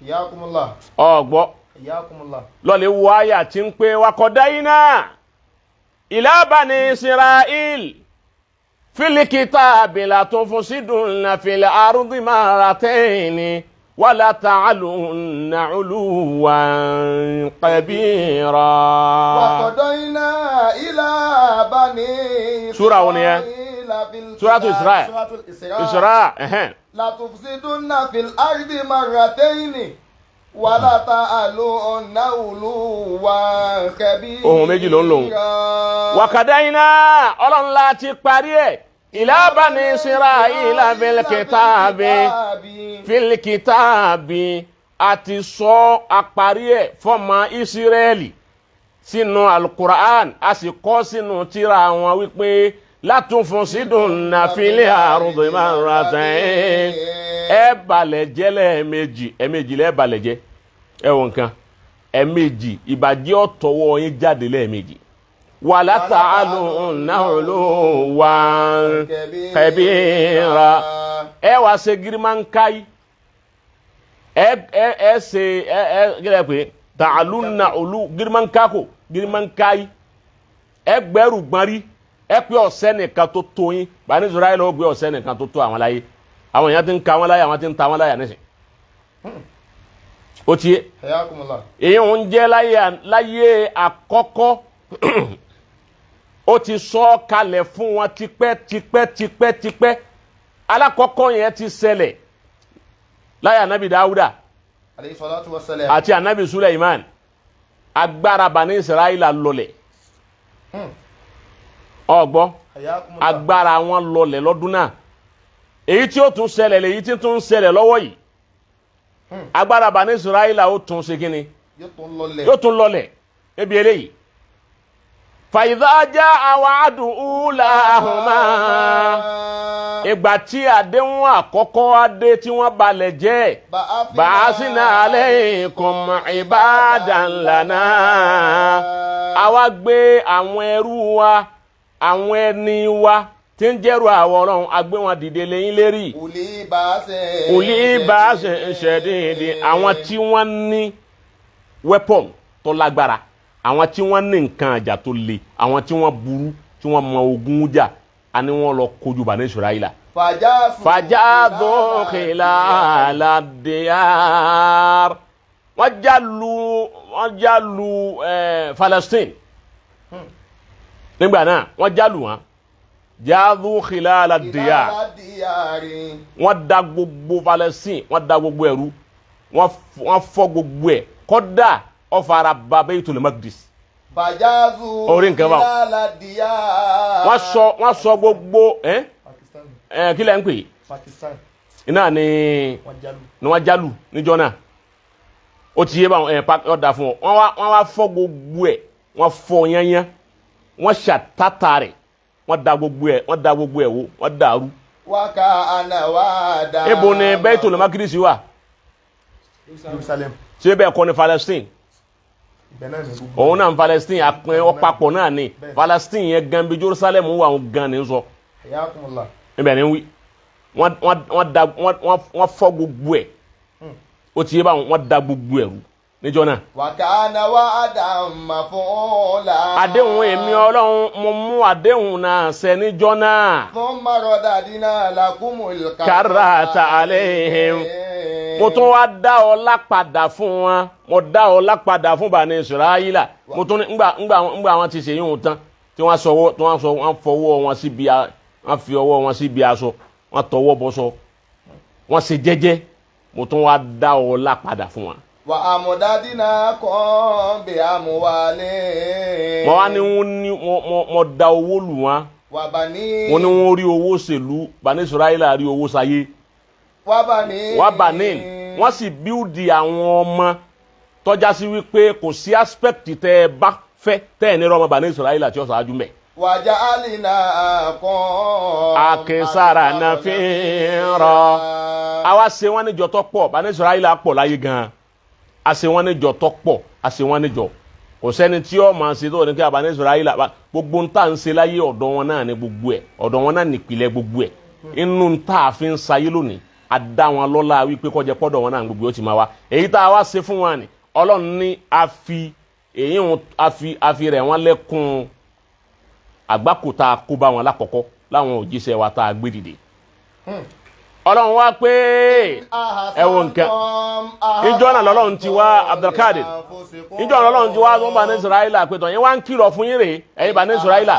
Hiyakumullah. Ọ̀gbọ́. Hiyakumullah. Lọ́lẹ̀ wo àyà tí ń pé wakọ̀dáyínà ila bani Israel fil kitabi latufsidunna fil ardi marrataini. Wala ta'alunna 'uluwan kabira. Waqadayna ila bani Súra wo nìyẹn? Suratu Isra. Suratul Isra. Isra ẹ̀hẹ́n. La tufsidunna fil ardi marrataini wala ta'alunna 'uluwan kabira. Ohun méjì ló ń lò. Wakadaina ọlọ́run la ti parí ẹ̀ ila bani Israila fil kitabi fil kitabi àti sọ àparí ẹ̀ fọ́mọ Ísírẹ́lì sínú alukur'an a sì kọ́ sínú tírà wọn wípé látúnfọ̀sídùn fil ardi marratayn ẹ balẹ̀ jẹ́ lẹ́ẹ̀mejì ẹ̀mejì lẹ́ẹ̀ balẹ̀ jẹ́ ẹ wọ nǹkan ẹ̀mejì ìbàjẹ́ ọ̀tọ̀wọ́ yín jáde lẹ́ẹ̀mejì wala ta'alunna 'uluwan kabira ẹ wá ṣe girimankai ẹ ẹ ẹ ṣe ẹ ẹ gẹ́gẹ́ pé ta'alunna 'ulu girimankako girimankai ẹ gbẹ́rù gbọ́nrí ẹ pé ọ̀sẹ́ nìkan tó tó yín Bani Israẹli ó gbé ọ̀sẹ́ nìkan tó tó àwọn láyé àwọn èèyàn ti ń ka wọn láyà àwọn ti ń ta wọn láyà nísìn ó ti yé Hayakumullah. èyí ń jẹ́ láyé àkọ́kọ́ ó ti sọ ọ́ kalẹ̀ fún wọn tipẹ́ tipẹ́ tipẹ́ tipẹ́ alákọ̀ọ́kọ́ yẹn ti ṣẹlẹ̀ láyé anabi Dáúdà Alayhi salatu wassalam. àti anabi Suleiman agbára Bani Israẹla lọlẹ̀ ọgbọ́ Hayakumullah. agbára wọn lọlẹ̀ lọ́dún náà èyí tí ó tún ṣẹlẹ̀ lèyí tí tún ń ṣẹlẹ̀ lọ́wọ́ yìí agbára Bani Israẹla ó tún ṣe kínni Yóò tún lọlẹ̀. yóò tún lọlẹ̀ ebi eléyìí fàyídájá àwọn àdùn ahùnmá ìgbà tí àdéhùn àkọ́kọ́ á dé tí wọ́n balẹ̀ jẹ́ bàásìnà alaykum ibadan lana àwa gbé àwọn ẹrú wa àwọn ẹni wa tí ń jẹ́rù àwọn ọlọ́run a gbé wọn dìde lẹ́yìn lérí Uli ba'sin. òlì bá ṣe ń ṣẹ̀dídì àwọn tí wọ́n ní weapon tó lágbára àwọn tí wọ́n ní nǹkan àjà tó le àwọn tí wọ́n burú tí wọ́n mọ ogun jà á ní wọ́n lọ kojú Bani Israila. Fàjásù. fàjádù khilala diyar wọ́n já lu wọ́n já lu Palestine nígbà náà wọ́n já lu wọn jádù khilala diyar Khilala diyari. wọ́n da gbogbo Palestine wọ́n da gbogbo ẹ̀rú wọ́n fọ́ gbogbo ẹ̀ kódà ó fara ba Baitul Maqdis Fàjásù. Orí nǹkan báwọn. Khilala diyari. wọ́n sọ gbogbo ẹ Pakistan. ẹ kí lẹ ń pè é Pakistan. iná ni Wọ́n jálù. ni wọ́n jálù níjọ́ náà ó ti yé báwọn ẹ pa ọ̀dà fún wọn wọ́n wá fọ́ gbogbo ẹ̀ wọ́n fọ́ yányán wọ́n ṣàtàtà rẹ̀ wọ́n da gbogbo ẹ̀ wọ́n da gbogbo ẹ̀ wó wọ́n dàrú. Waka anawada. Ibo ni Baitul Maqdis wà Jerusalem. ṣé bẹ́ẹ̀ kọ́ ni Palestine Ibẹ̀ náà ni gbogbo. òun náà Palestine apẹ ọ̀pápọ̀ náà ni Palestine yẹn gan bí Jerusalem wà òun gan ni sọ Hayakumullah. ibẹ̀ ni wí wọ́n wọ́n wọ́n da wọ́n wọ́n wọ́n fọ́ gbogbo ẹ̀ ó ti yé báwọn wọ́n da gbogbo ẹ̀ rú níjọ́ náà. Waka anawada maf'ula. Àdéhùn èmi Ọlọ́run mo mú àdéhùn náà ṣẹ níjọ́ náà. Thumma radadna lakumul Karrata alayhim. Mo tún wá dá ọlá padà fún wọn mo dá ọlá padà fún Bani Israila mo tún ní ngbà ngbà ngbà wọn ti ṣe yíwọn tán tí wọ́n sọ tí wọ́n sọ wọ́n fọwọ́ wọn síbi wọ́n fi ọwọ́ wọn síbi aṣọ wọ́n tọwọ́ bọṣọ wọ́n ṣe jẹ́jẹ́ mo tún wá dá ọlá padà fún wọn. Wa amdadnakum bi amwalin. Mo wá ní wọ́n ní mo da owó lù wọ́n Wa banin. mo ní wọ́n rí owó ṣèlú Bani Israila rí owó sayé Wa banin. wọ́n banin wọ́n sì bíúdi àwọn ọmọ tọ́já sí wípé kò sí aspect tẹ́ ẹ bá fẹ́ tẹ́ ẹ ní rọmọ Bani Israila tí ó ṣáájú mẹ́. Wa ja'alnakum. Akísára náà fi ń rọ. Àwa ṣe wọ́n níjọ tó pọ̀ Bani Israila pọ̀ láyé gan-an a ṣe wọ́n níjọ tó pọ̀ a ṣe wọ́n níjọ kò sẹ́ni tí ó máa ṣe tó ní kí Bani Israila gbogbo ń tà ń ṣe láyé ọ̀dọ̀ wọn náà ní gbogbo ẹ̀ ọ̀dọ̀ wọn náà nípìnlẹ̀ gbogbo ẹ̀ inú ń tà fi ń sayé lónìí a dá wọn lọ́lá wípé kọjá pọ́dọ̀ wọn náà gbogbo ó ti máa wá èyí tá a wá ṣe fún wọn ni Ọlọ́run ní a fi èyí ń a fi rẹ̀ wọ́n lẹ́kùn àgbákò tá a kó bá wọn lákọ̀ọ́kọ́ láwọn òjíṣẹ́ wa tá a gbé dìde. Ọlọ́run wá pé ẹ wo nǹkan. Ìjọ náà lọ́lọ́run ti wá Abdulkadir. Ìjọ náà lọ́lọ́run ti wá tó ń bá ní Israẹla pé tọ̀ yín wá ń kìlọ̀ fún yín rèé, ẹ̀yin bá ní Israẹla.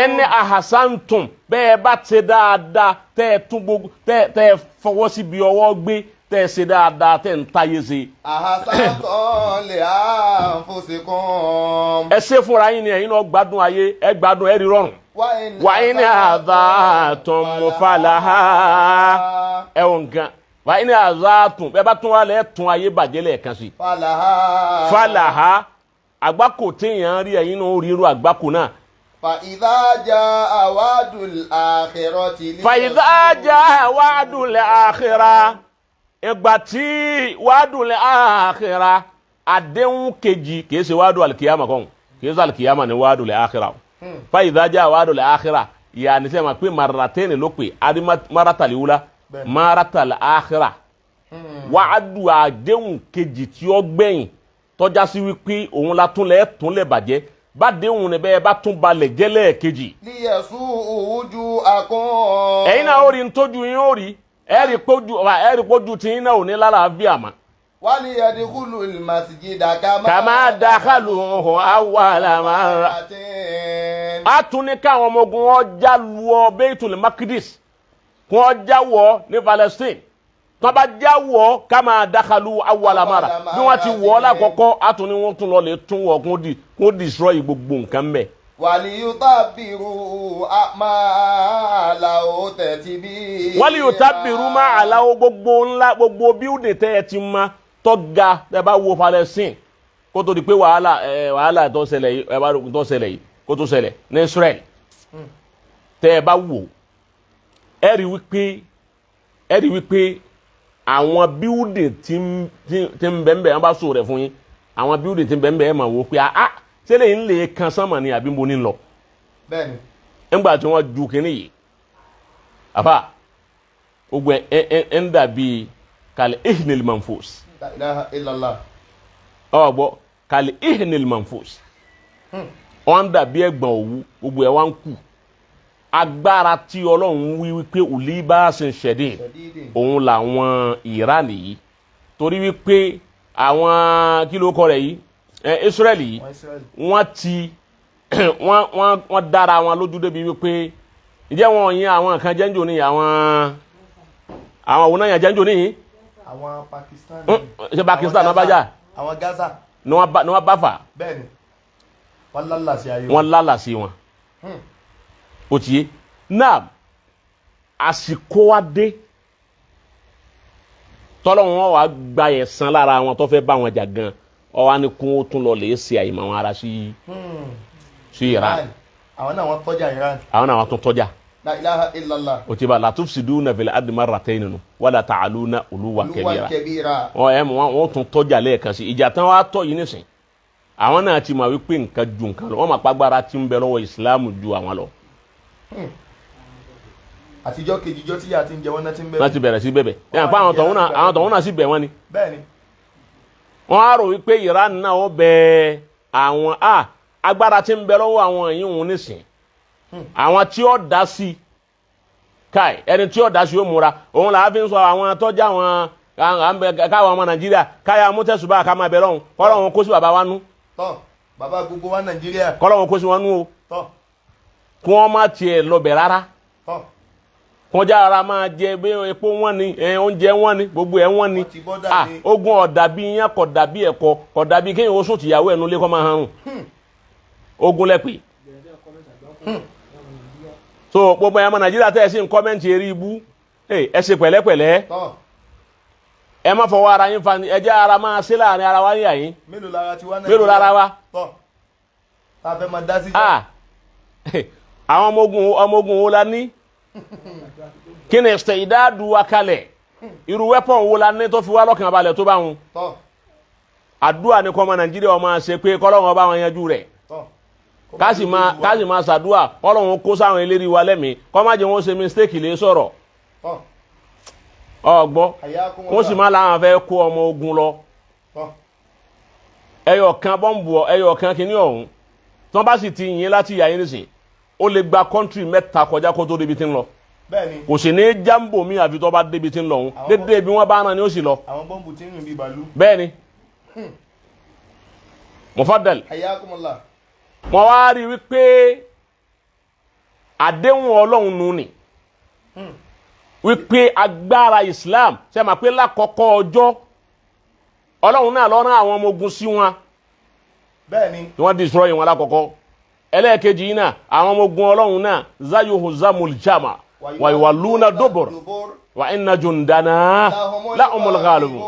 Ẹni ahasantum, bẹ́ẹ̀ bá ti dáadáa, tẹ́ ẹ tún gbogbo tẹ́ ẹ fọwọ́ síbi ọwọ́ gbé, tẹ́ ẹ ṣe dáadáa, tẹ́ ẹ ń táyé ṣe. Ahasantum li anfusikum. Ẹ ṣe fúnra yín ni, ẹ̀yin náà gbádùn ayé, ẹ gbádùn, ẹ rí rọrùn. Wa in adhatum falaha. Ẹ wọ nǹkan, wa in adhatum, bẹ́ẹ̀ bá tún wà lẹ́ẹ̀ tún ayé bàjẹ́ lẹ́ẹ̀kan sí. Falaha. Falaha, àgbákò téèyàn rí, ẹ̀yin náà ó rí irú àgbákò náà. Fa idha jaa wa'dul akhirati. Fa idha jaa wa'dul akhirah, ìgbà tí wa'dul akhirah, àdéhùn kejì, kìí ṣe wa'du alikiyama kọ́, kìí ṣe alikiyama ni wa'dul akhirah. Fa idha jaa wa'dul akhirah, yàní sẹ́ ma pé marratayni ló pè adi, maratal ula, maratal akhirah, wa'du, àdéhùn kejì tí ó gbẹ̀yìn, tọ́já sí wípé òun la tún lẹ̀ tún lẹ̀ bàjẹ́ bá déhùn ni, bẹ́ẹ̀ bá tún balẹ̀ jẹ́ lẹ́ẹ̀kejì. Liyasu'u wujuhakum. Ẹ̀yin náà ó rí ntójú yín, ó rí, ẹ rí pójú tí yín náà ò ní lálàáfíà mọ́. Waliyadkhulul masjida kama. Kama dakhaluhu awwala marra. A tún ní káwọn ọmọ ogun wọn já lu ọ Baitul Maqdis, kí wọ́n já wọ̀ ní Palestine. Tí wọ́n bá já wọ̀, kama dakhalu awwala marra, bí wọ́n ti wọ̀ ọ́ lákọ̀ọ́kọ́, a tún ní wọ́n tún lọ lè tún wọ̀, kó destroy gbogbo nǹkan bẹ́ẹ̀. Waliyutabbiru ma alaw tatbira. Waliyutabbiru ma alaw, gbogbo ńlá, gbogbo building tẹ́ ẹ ti ma tọ́ga, tẹ́ bá wo Palestine kó tó di pé wàhálà tó ṣẹlẹ̀ yìí, ẹ bá tó ṣẹlẹ̀ yìí kó tó ṣẹlẹ̀ ní Israel, tẹ́ ẹ bá wò, ẹ rí wípé àwọn building tí ń bẹ́ẹ̀ bẹ́ẹ̀, wọ́n bá sọ rẹ̀ fún yín, àwọn building tí ń bẹ́ẹ̀ bẹ́ẹ̀, ẹ máa wò pé ah, ṣẹlẹ̀ ń lè kan sánmà ni àbí mo ní lọ? Bẹ́ẹ̀ni. Ńgbà tí wọ́n ju kínní yìí, àfà, gbogbo ẹ ẹ ẹ ń dàbí kal ihnil manfus. La ilaha illallah. Ọ gbọ́, kal ihnil manfus, wọ́n ń dàbí ẹ̀gbọ̀n òwú, gbogbo ẹ̀ wá ń kù. Agbára tí Ọlọ́run wí wípé uli ba'sin shadid, shadidin. Òun làwọn Iran yìí, torí wípé àwọn kí ló kọ rẹ̀ yìí, Israel yìí, Wọ́n Israel. Wọ́n ti wọ́n wọ́n wọ́n dára wọn lójú débi wípé ǹjẹ́ wọn yin àwọn kan jẹ́njò ní àwọn òun náà yàn jẹ́njò ní. Àwọn Pakistan. Ṣé Pakistan náà bá jà? Àwọn Gaza. Ni wọ́n bá fà. Bẹ́ẹ̀ni, wọ́n lálà sí ayé. Wọ́n lálà sí wọn. Ó ti yé náà, àsìkò wa dé tọ́lọ́run wọn wàá gba ẹ̀san lára wọn tó fẹ́ bá wọn jà gan, ọ wá ní kún ó tún lọ lè ṣe àyìnbó àwọn ará sí Iran. Iran, àwọn náà wọ́n tọ́jà Iran. Àwọn náà wọ́n tún tọ́jà. La ilaha illallah. O ti bá la tufsiduna fil ardi marratayn nù wala ta'aluna uluwan luwa kabira. Kabira. Wọn ẹ mọ wọn tún tọ́jà lẹ́ẹ̀kan sí ìjà tán wàá tọ́ yìí nísìn. Àwọn náà ti mọ̀ wípé nǹkan ju nǹkan lọ, wọ́n máa pàgbára tí ń bẹ lọ́wọ́ ìsìláàmù ju àwọn lọ. Àtijọ́ kejìjọ́ tí yà ti ń jẹ wọ́n náà ti ń bẹ̀rẹ̀. Láti bẹ̀rẹ̀ sí bẹ̀bẹ̀ yàrá pa àwọn tọ̀hún náà sì bẹ̀ wọ́n ni. Bẹ́ẹ̀ni. Wọ́n á rò wípé Iran náà ó bẹ àwọn a agbára tí ń bẹ lọ́wọ́ àwọn yìí ń nísìn, àwọn tí ó dá sí káì, ẹni tí ó dá sí ó múra. Òun là á fi ń sọ àwọn tọ́jà àwọn káwọn ọmọ Nàìjíríà káyà mú tẹ̀sùbá ká máa bẹ lọ́hùn, kọ́lọ́hún kó sí bàbá wa nú. Tọ́, bàbá gbogbo wa Nàìjíríà. Kọ́lọ́hún kó sí wọn nú o. Tọ́. Kí wọ́n má tiẹ̀ lọ bẹ̀ rárá. Tọ́. Kọjá ara máa jẹ bí epo wọn ni, oúnjẹ wọn ni, gbogbo ẹ wọn ni. Wọ́n ti bọ́dà Ah, ní. ogun ọ̀dà bí iyán, kọ̀ dàbí ẹ̀kọ, kọ̀ dàbí kéèyàn ó sùn tìyàwó ẹnu lé kọ́ máa harùn ogun lẹ́pẹ́. So gbogbo ẹ̀yàmọ̀ Nàìjíríà tẹ́ ẹ sí ń comment eré ibú, ẹ ṣe pẹ̀lẹ́pẹ̀lẹ́. Tọ́. Ẹ má fọwọ́ ara yín fa, ẹ jẹ́ ara máa ṣe láàrin ara wa yín yín. Mélòó lára ti wá Nàìjíríà? Mélòó lára wa? Tọ́, tá a fẹ́ máa dá sí. Ah, àwọn ọmọ ogun wo la ní? Kí ni ṣe ìdádùn wa kalẹ̀? Irú weapon wo la ní tó fi wá lọ́kàn balẹ̀ tó bá wọn? Tọ́. Àdúrà ní kọ́mọ Nàìjíríà ọmọ ṣe pé kọ́lọ́wọ́n bá wọn yanjú rẹ̀. Tọ́. Ká sì máa ṣàdúrà kọ́lọ́wọ́n kó sáwọn eléré wa lẹ́mìí, kọ́ má jẹ́ wọn ṣe mistake lè sọ̀rọ̀. Tọ́. Ọgbọ́ àyà kún. Kó sì má làwọn fẹ́ kó ọmọ ogun lọ. Tọ́. Ẹyọ kan bọ́ǹbù, ẹyọ kan kìíní ọ̀hún, tí wọ́n bá sì ti yìn láti yà yín nísìn, ó lè gba country mẹ́ta kọjá kó tó débi tí ń lọ. Bẹ́ẹ̀ni. Kò sì ní jáǹbò mi àfi tó bá débi tí ń lọ òun. Dédé bí wọ́n bá rán ni ó sì lọ. Àwọn bọ́ǹbù tí ń rìn bíi bàálù. Bẹ́ẹ̀ ni, mufadal. Hayyakumullah. Wọ́n wá rí wípé àdéhùn Ọlọ́run nù ni wípé agbára Islam ṣe máa pé lákọ̀ọ́kọ́ ọjọ́ Ọlọ́run náà ló rán àwọn ọmọ ogun sí wọn. Bẹ́ẹ̀ni. Tí wọ́n destroy wọn lákọ̀ọ́kọ́. Ẹlẹ́ẹ̀kejì yìí náà, àwọn ọmọ ogun Ọlọ́run náà zayuhu zamul jama wa yuwalluna dubur wa inna jundana lahumul ghalibun.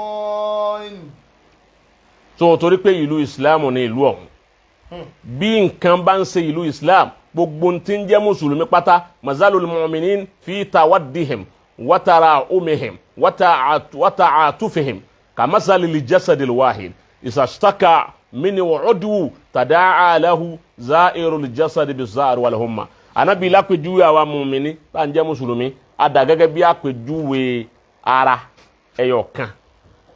So torí pé ìlú Islam ní ìlú ọ̀hún, bí nǹkan bá ń ṣe ìlú Islam, gbogbo tí ń jẹ́ mùsùlùmí pátá, mazalul mu'minin fi tawaddihim watara umihim wata'atufihim kamasalil jasadil wahid isastaka mini udu tadaa lahu zairul jasadi bizar wal humma. Anabi lápèjúwe àwa mùmíní tá à ń jẹ́ mùsùlùmí, a dà gẹ́gẹ́ bí àpèjúwe ara ẹyọ kan,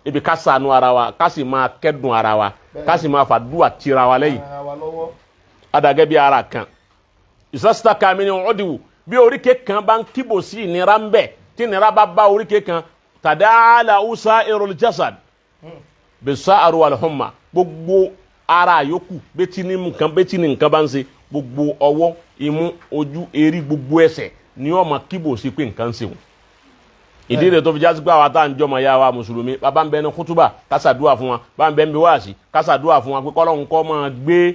ibi ká ṣàánú ara wa, ká sì máa kẹ́dùn ara wa, ká sì máa fàdúrà tira wa lẹ́yìn. Ara wa lọ́wọ́. A dà gẹ́gẹ́ bí ara kan, ìsásítà mi ni ọ̀dìwù, bí oríkèé kan bá ń kíbò sí ìnira ń bẹ̀, tí ìnira bá bá oríkèé kan, tàdáàlà usa irul jasad bisa aruwal humma, gbogbo ara yòókù bẹ́tí ní nǹkan, bẹ́tí ní nǹkan bá ń ṣe, gbogbo ọwọ́, imú, ojú, erí, gbogbo ẹsẹ̀ ni ó máa kíbò sí pé nǹkan ń ṣe wọn. Ìdí rẹ̀ tó fi jásí pé àwa tá à ń jọmọ ya wa mùsùlùmí, bàbá ń bẹ ní kútúbà, kásàdúà fún wa, bàbá ń bẹ ń bí wáàsí, kásàdúà fún wa pé kọ́lọ́hún kọ́ máa gbé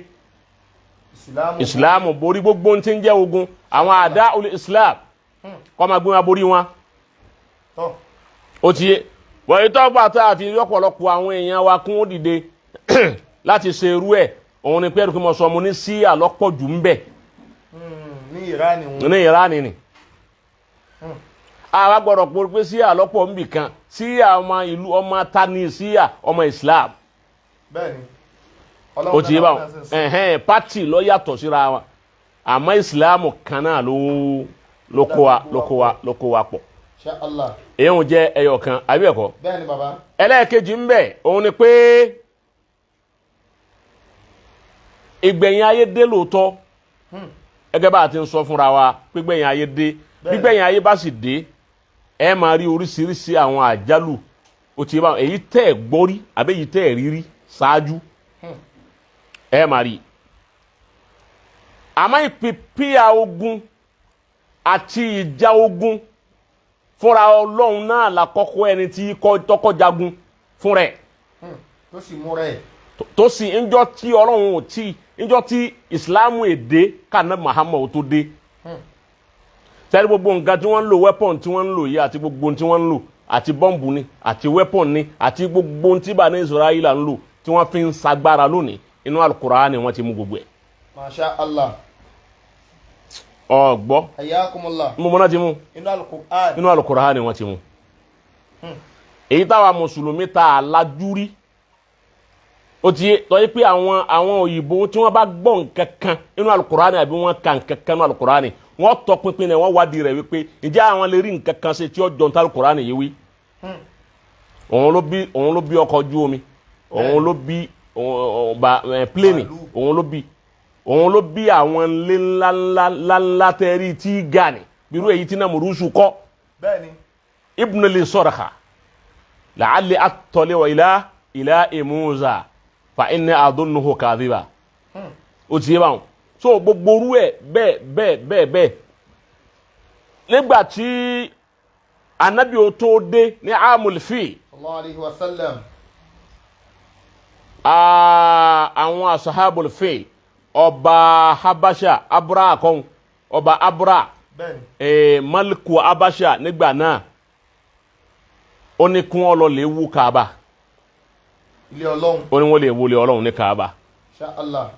ìsìlámù ìsìláàmù borí gbogbo ohun tí ń jẹ́ ogun àwọn àdá olè islam, kọ́ máa gbé wọn borí wọn. Tọ́. Ó ti yé wọ́n yìí tọ́gbà tá a fi ọ̀pọ̀lọpọ̀ àwọn èèyàn wa kún ó dìde láti ṣe irú ẹ̀, òun ni pẹ́ẹ́rù kí mo sọ mo ní sí àlọ́pọ̀jù ń bẹ̀. Ní Ìránì wọn. Ní Ìránì ni àwa gbọ́dọ̀ pé pé sí àlọ́pọ̀ ń bì kan sí ọmọ ìlú ọmọ tani sí ọmọ islam. Bẹ́ẹ̀ni. Ó ti yé báwọn ẹ̀hẹ́n pátì ló yàtọ̀ síra wọn, àmọ́ ìsìláàmù kan náà ló kó wa ló kó wa ló kó wa pọ̀. Insha Allah. Èyí ń jẹ́ ẹyọ kan àbí ẹ̀kọ́? Bẹ́ẹ̀ni, bàbá. Ẹlẹ́ẹ̀kejì ń bẹ, òun ni pé ìgbẹ̀yìn ayé dé lóòótọ́, gẹ́gẹ́ bá a ti ń sọ fúnra wa pé gbẹ̀yìn ayé dé. Gbígbẹ̀yìn ayé bá sì dé, ẹ máa rí oríṣiríṣi àwọn àjálù, ó ti bá èyí tẹ́ ẹ̀ gbọ́rí àbí èyí tẹ́ ẹ̀ rírí ṣáájú, ẹ máa rí. Àmọ́ ìpìpìyà ogun àti ìjà ogun fúnra Ọlọ́run náà làkọ́kọ́ ẹni tí tọ́kọ́ jagun fúnra ẹ̀. Tó sì múra ẹ̀. Tó sì ńjọ́ tí Ọlọ́run ò tí ńjọ́ tí ìsìláàmù èdè kàná Muhammad tó dé sẹ́ni, gbogbo nǹkan tí wọ́n ń lò, weapon tí wọ́n ń lò yìí, àti gbogbo tí wọ́n ń lò, àti bọ́ǹbù ni, àti weapon ni, àti gbogbo tí bá ní Israẹli ń lò tí wọ́n fi ń sagbára lónìí, inú Al-Qur'ani ni wọ́n ti mú gbogbo ẹ̀. Masha Allah. Ọ̀gbọ́. Hayyakumullah. Mo mọ̀ náà ti mú. Inú Al-Qur'an. Inú Al-Qur'ani ni wọ́n ti mú. Èyí táwa mùsùlùmí ta àlàjúrí, ó ti yé tọ́ yí pé àwọn òyìnbó tí wọ́n bá gbọ́ nǹkan kan inú Al-Qur'ani àbí wọ́n ka nǹkan kan inú Al-Qur'ani, wọ́n tọ pinpin rẹ̀, wọ́n wádìí rẹ̀ wípé ǹjẹ́ àwọn lè rí nǹkan kan ṣe tí ó jọ ní Al-Qur'ani yìí wí. Òun ló bí ọkọ̀ ojú omi, òun ló bí pléènì, òun ló bí àwọn ilé ńlá ńlá ńlá ńlá tẹ́rí tí gani bírú èyí tí náà mùrúsù kọ́. Bẹ́ẹ̀ni. Ibn li sarha la'alli attali'u ila Musa fa inni adunnuhu kadhiba. Ó ti yé báwọn. So gbogbo orú ẹ̀ bẹ́ẹ̀ bẹ́ẹ̀ bẹ́ẹ̀ bẹ́ẹ̀, nígbà tí anabi ó tó dé ní amul fi Sallallahu alayhi wa sallam. Àwọn asahabul fi, ọba Habasha Abra kan, ọba Abra, Bẹ́ẹ̀ni. Maliku Habasha nígbà náà, ó ní kí wọ́n lọ lè wú Kaaba. Ilé Ọlọ́run. Ó ní wọ́n lè wọlé Ọlọ́run ní Kaaba. Insha Allah.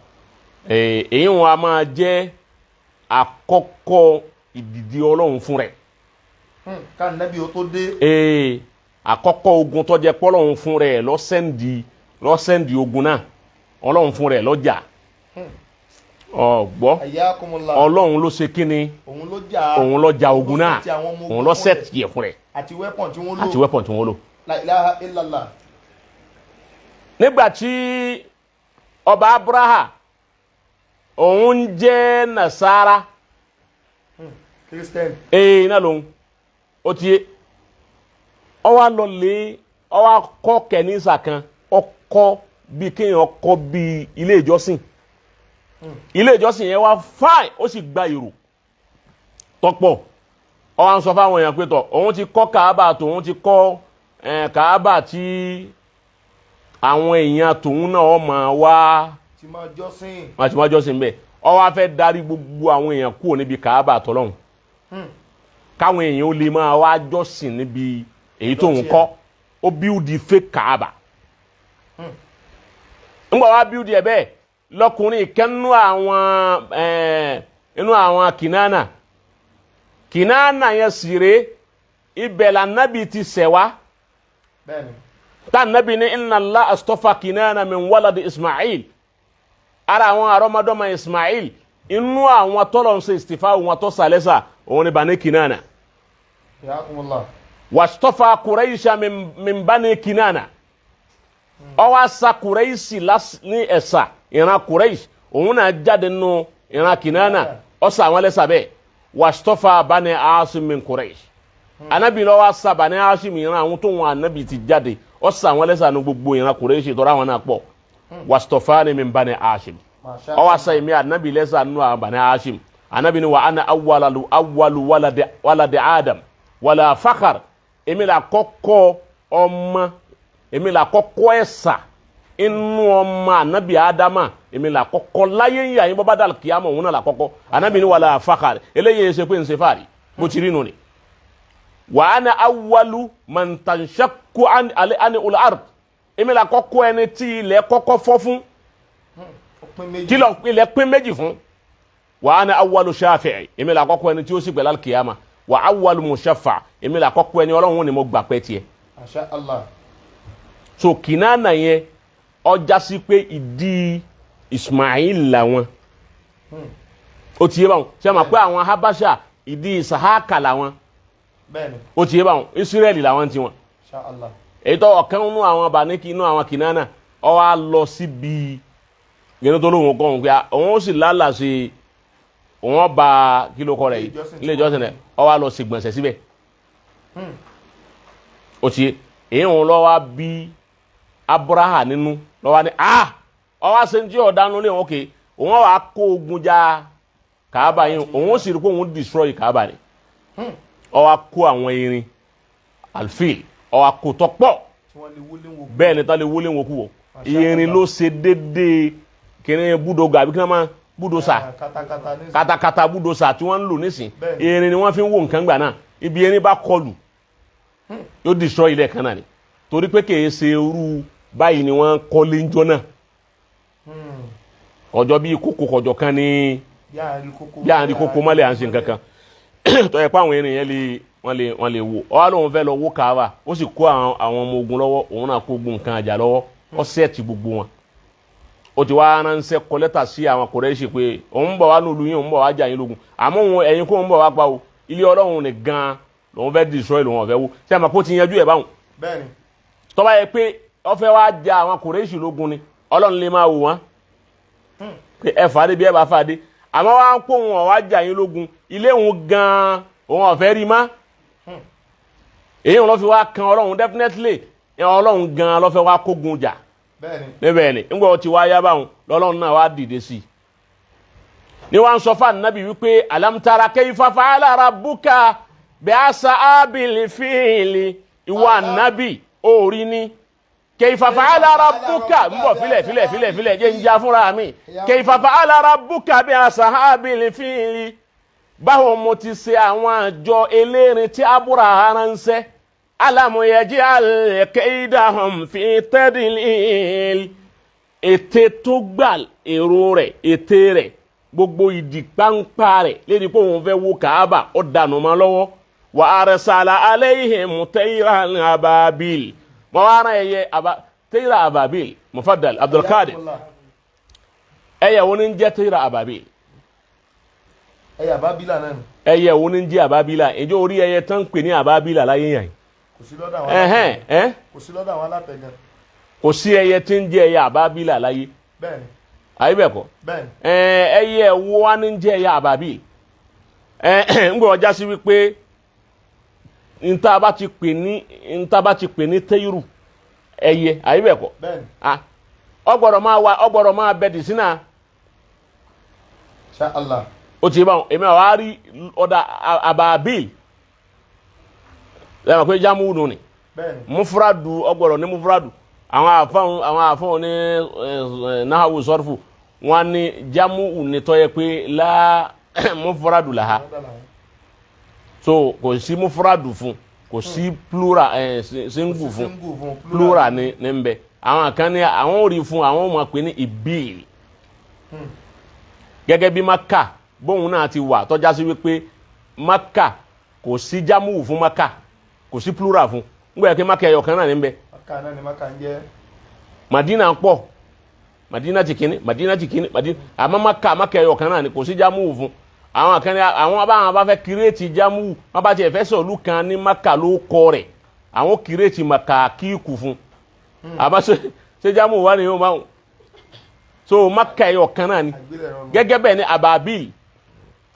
Èyí wọn a máa jẹ́ àkọ́kọ́ ìdìdí Ọlọ́run fún rẹ̀. Ká nẹ́bí o tó dé. Àkọ́kọ́ ogun tó jẹ́ pọ́lọ́run fún rẹ̀ lọ́sẹ̀ndì ogun náà, Ọlọ́run fún rẹ̀ lọ́jà ọ̀gbọ́. Hayyakumullah. Ọlọ́run ló ṣe kíni? Òun ló jà. Òun ló ja ogun náà. Ló set àwọn ọmọ ogun Òun ló fún rẹ̀. set ẹ̀ fún rẹ̀. Àti weapon tí wọ́n lò. Àti weapon tí wọ́n lò. La ilaha illallah. Nígbà tí ọba Abraha, òun ń jẹ́ Nasara. Christian. Ee, iná lòun ó ti yé. Ó wá lọ lé, ó wá kọ́ kẹ́nísà kan, ó kọ́ bíi kéèyàn kọ́ bíi ilé ìjọsìn. Ilé ìjọsìn yẹn wá fine, ó sì gba èrò tọ́pọ̀. Ó wá ń sọ fáwọn èèyàn pé tọ̀, òun ti kọ́ Kàábà, tòun ti kọ́ Kàábà tí àwọn èèyàn tòun náà máa wá Tí máa jọ́sìn. Wọn àti wọn jọ́sìn bẹ́ẹ̀. Ó wá fẹ́ darí gbogbo àwọn èèyàn kúrò níbi Kàábà tọ́lọ́hún, káwọn èèyàn ó lè máa wá jọ́sìn níbi èyí tóun kọ́. Ó build fake Kàábà. Ńgbà wá build ẹ̀ bẹ́ẹ̀, lọkùnrin ìkẹ́nu àwọn inú àwọn Kìnánà. Kìnánà yẹn sì rèé, ibẹ̀ lànàbì ti ṣẹ̀ wá. Tá nàbì ní inna Allah astafa Kìnánà min waladi Ismail. Ara àwọn àrọ́mọdọ́mọ Ismail, inú àwọn tọ́lọ̀ ń ṣe istifa wọn tó sàlẹ́sà, òun ni Bani Kìnánà. Yakumullah. Wastafa Quraisha min Bani Kìnánà. Ó wá sa Quraishi ní ẹ̀sà. Ìran Quraish, òun náà jáde nínú ìran Kìnánà, ó sa àwọn lẹ́sà bẹ́ẹ̀. Wastafa Bani Asim min Quraish. Anabi ló wá sa Bani Asim, ìran àwọn tó wọn anabi ti jáde, ó sa àwọn lẹ́sà ní gbogbo ìran Quraish tọ́ra àwọn náà pọ̀. Wastafani min Bani Asim. Masha. Ó wá sa èmi anabi lẹ́sà nínú àwọn Bani Hashim. Anabi ni wa ana awwalu waladi Adam wala fakhar. Èmi là kọ́kọ́ ọmọ, èmi là kọ́kọ́ ẹ̀sà inú ọmọ anabi Adama, èmi là kọ́kọ́ láyé ń yà yín. Bọ́bá dàlù kíámọ̀, òun náà là kọ́kọ́. Anabi ni wala fakhar, eléyìí ṣe pé ń ṣe fàárì bó ti rí nù ni. Wa ana awwalu man tanshaqqu an ani ul ard. Èmi là kọ́kọ́ ẹni tí ilẹ̀ kọ́kọ́ fọ́ fún. Ó pín méjì. Tí ilẹ̀ pín méjì fún. Wa ana awwalu shafi'i, èmi là kọ́kọ́ ẹni tí ó sì gbẹ̀lá kìyàmà. Wa awwalu mushaffa, èmi là kọ́kọ́ ẹni Ọlọ́run ni mo gbà pẹ́ tiẹ̀. Masha Allah. So Kìnánà yẹn, ọjà sí pé ìdí Ismail làwọn. Ó ti yé báwọn. Ṣé ma pé àwọn Habasha, ìdí Isahaka làwọn? Ó ti yé báwọn. Israẹli làwọn ti wọn. Masha Allah. Èyí tó ọ̀kan nínú àwọn Bàníkì, inú àwọn Kìnánà, ó wá lọ síbi yẹn tó lóun kọ́ òun pé òun ó sì lálàá sí òun ọba kí ló kọ rẹ̀ yìí, ilé ìjọsìn rẹ̀. Ó wá lọ sí gbọ̀nsẹ̀ síbẹ̀. Ó ti èyí òun lọ wá bí Abraha nínú lọ wá ní a ọ wá ṣe ń tí ọ̀dánú lé wọn. Òkè òun wà kó ogun ja Kaaba yìí, òun ó sì rí pé òun destroy Kaaba ni. Ó wá kó àwọn irin alfil, ó wá kó tọ́pọ̀. Tí wọ́n lè wọlé wo. Bẹ́ẹ̀ ni, tá lè wọlé wọn kú wọ irin ló ṣe déédéé kìnìún búdògà àbí kí wọ́n máa búdòsà. Katakata ní. Katakata búdòsà tí wọ́n ń lò nísìn. Irin ni wọ́n fi ń wo nǹkan gbà náà. Ibi irin bá kọlù, yóò destroy ilẹ̀ kan náà ni, torí pé kìí ṣe irú báyìí ni wọ́n kọ́lé ńjọ́ náà. Ọjọ́ bíi kókó kọjọ kan ní bí àárín kókó. Bí àárín kókó mọ́lẹ̀ à ń ṣe nǹkan kan tó yẹ pé àwọn irin yẹn lè wọ́n lè wò. Ọ wá lóun fẹ́ lọ wó Kaaba, ó sì kó àwọn ọmọ ogun lọ́wọ́, òun náà kó gbogbo nǹkan àjà lọ́wọ́, ó set gbogbo wọn. Ó ti wá ránṣẹ́, kọ lẹ́tà sí àwọn Kùrẹ́ṣì pé òun bọ̀ wá nílùú yín, òun bọ̀ wá jà yín lógun, àmọ́ òun ẹ̀yin kó òun bọ̀ wá pa o, ilé Ọlọ́run ní gan lòun fẹ́ destroy, lòun ọ̀fẹ́ wó. Ṣé àmọ́ kó ti yanjú ẹ̀ báwọn? Tó bá yẹ pé ó fẹ́ wá jà àwọn Kùrẹ́ṣì lógun ni, Ọlọ́run lè máa wò wọ́n pé ẹ fàdé bí ẹ bá fàdé, àmọ́ wá ń kó òun ọ̀wá jà yín lógun, ilé òun gan òun ọ̀fẹ́ rí má. Èyí wọn lọ fi wá kan Ọlọ́run. Definitely, Ọlọ́run gan ló fẹ́ wá kógun jà. Níbẹ̀ ni ńgbà tí wàá yá báwọn, lọ́lọ́run náà wá dìde sí i ni wọ́n sọ fún anabi wípé alam tara kayfa fa'ala rabbuka bi ashabil fili. Ìwọ anabi, orí ni kayfa fa'ala rabbuka ń bọ̀. Filẹ̀, filẹ̀, filẹ̀, filẹ̀, jẹ́ ń já fúnra mi. Kayfa fa'ala rabbuka bi ashabil fili. Báwo mo ti ṣe àwọn àjọ elérin tí Abraha ránṣẹ́? Alam yaj'al kaydahum fi tadlil. Ète tó gbà, èrò rẹ̀, ète rẹ̀, gbogbo ìdí páńpá rẹ̀ lédi pé òun fẹ́ wó Kàábà, ó dànù mọ́ lọ́wọ́. Wa arsala alayhim tayran ababil, mọ́ wá rán ẹyẹ tayra ababil. Mufaddal Abdulkadir, ẹyẹ wo ni ń jẹ́ tayra ababil? Ẹyẹ àbábílà náà ni. Ẹyẹ wo ni ń jẹ́ àbábílà? Ìjọ orí ẹyẹ tán ń pè ní àbábílà láyé yàn? Kò sí lọ́dọ̀ àwọn ẹhẹ́n alátẹ̀gàn. Ẹ́. Kò sí lọ́dọ̀ àwọn alátẹ̀gàn. Kò sí ẹyẹ tí ń jẹ́ ẹyẹ àbábílà láyé. Bẹ́ẹ̀ni. Àyè bẹ́ẹ̀ kọ́? Bẹ́ẹ̀ni. Ẹyẹ wo wá ní ń jẹ́ ẹyẹ àbábíl? Ẹ ń gbọ́ ọjà sí wípé nta bá ti pè ní nta bá ti pè ní tẹ́yìrù ẹyẹ àyè bẹ́ẹ̀ kọ́? Bẹ́ẹ̀ni. Ah, ọ gbọ́dọ̀ máa wá, ọ gbọ́dọ̀ máa bẹ dì sínú. Insha Allah. Ó ti bá wọn, èmi àwọn àárí ọ̀dà àbàbíl lẹ́yìn pé jámù nù ni. Bẹ́ẹ̀ni. Mufradu, ọgbọ̀rọ̀ ní mufradu. Àwọn àfáwọn ní nahawu sọ́rfù, wọn ní jámù ní tọ́yẹ pé lá mufradu làhá. So kò sí mufradu fún, kò sí plural single fún. Single fún. Plural ní ń bẹ. Àwọn kan ní àwọn ò rí fún, àwọn ò máa pè ní ìbíl, gẹ́gẹ́ bí Maka bóun náà ti wà, tọ́já sí wípé Maka kò sí jámù fún Maka, kò sí plural fún, ngbà yẹ kí Maka ẹyọ kan náà ní bẹ. Maka náà ni Maka ń jẹ́. Madina ń pọ̀, Madina ti kíní, Madina ti kíní, Madina, àmọ́ Maka ẹyọ kan náà ni, kò sí jámù fún. Àwọn kan ní àwọn báwọn bá fẹ́ create jámù, wọn bá tiẹ̀ fẹ́ sọ̀lú kan ní Maka ló kọ rẹ̀, àwọn create Maka kíkù fún, àmọ́ ṣe jámù wà ní yóò máa so Maka ẹyọ kan náà ni. Àgbélẹ̀rọ nù. Gẹ́gẹ́ bẹ́ẹ̀ ni Ababil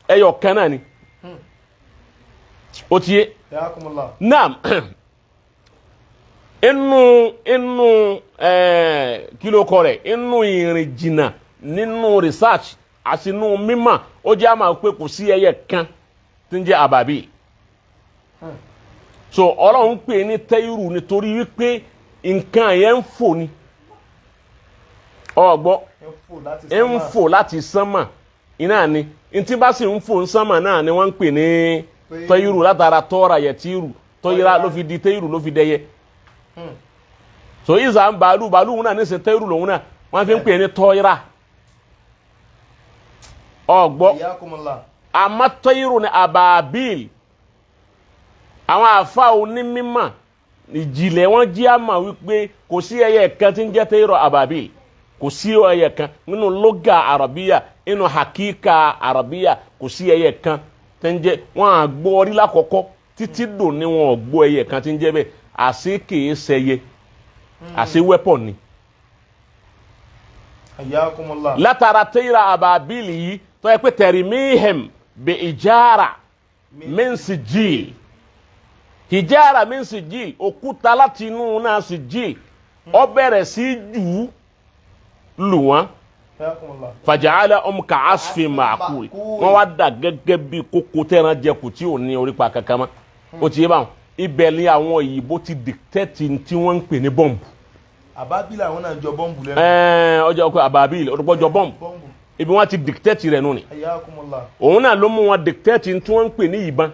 ẹyọ kan náà ni, ó ti yé? Jazakumullah. Naam, inú kílò kọ rẹ̀, inú ìrìn jìnnà nínú research àti inú mímọ̀, ó jẹ́ àmà pé kò sí ẹyẹ kan tí ń jẹ́ Ababil. So Ọlọ́run pè ní tẹ́yìrù nítorí wípé nǹkan yẹn ń fò ni, ọgbọ́. Ń fò láti ń sánmà. Fò láti sánmà iná ni. Ntí bá sì ń fò ń sánmà náà ni wọ́n ń pè ní tẹ́yìrù, látara tọ́ra yẹ tíìrù tọ́yìrà ló fi di tẹ́yìrù, ló fi dẹyẹ. So ìzà ń bàálù, bàálù náà ní sẹ tẹ́yìrù lòun náà wọ́n fi ń pè ní tọ́yìrà, ọgbọ́. Jazakumullah. Àmọ́ tẹ́yìrù ni Ababil. Àwọn àfa onímọ̀ ìjìnlẹ̀ wọn jí àmà wípé kò sí ẹyẹ kan tí ń jẹ́ tẹ́yìrù Ababil, kò sí ẹyẹ kan nínú lóga àràbíyà, nínú hakíkà àràbíyà, kò sí ẹyẹ kan tí ń jẹ́. Wọn à gbọ́ orí lákọ̀ọ́kọ́ títí dò ní wọn ò gbọ́ ẹyẹ kan tí ń jẹ́ bẹ́ẹ̀. Àṣé kìí ṣẹyẹ, àṣé weapon ni. Hayyakumullah. Látara tẹ́yìrà Ababil yìí tó yẹ pé tẹ̀rìmíhẹ̀m bẹ ìjára min sijil, ìjára min sijil, òkúta láti inú náà sijil, ó bẹ̀rẹ̀ sí jù ú lù wọ́n. Hayyakumullah. Fàjàlá ọmọ ká asfin màkúl, wọ́n wá dà gẹ́gẹ́ bí kókó tẹ́ran jẹkù tí ò ní orípa kankan mọ́. Ó ti yé báwọn, ibẹ̀ ni àwọn òyìnbó ti dictate tí wọ́n ń pè ní bọ́ǹbù. Àbábílà àwọn náà jọ bọ́ǹbù lẹ́nu. Ẹ̀ẹ́n, ọjọ́ ọkọ̀ Ababil ọdún jọ bọ́ǹbù. Bọ́ǹbù. Ibi wọ́n ti dictate rẹ̀ nù ni. Hayyakumullah. Òun náà ló mú wọn dictate tí wọ́n ń pè ní ìbọn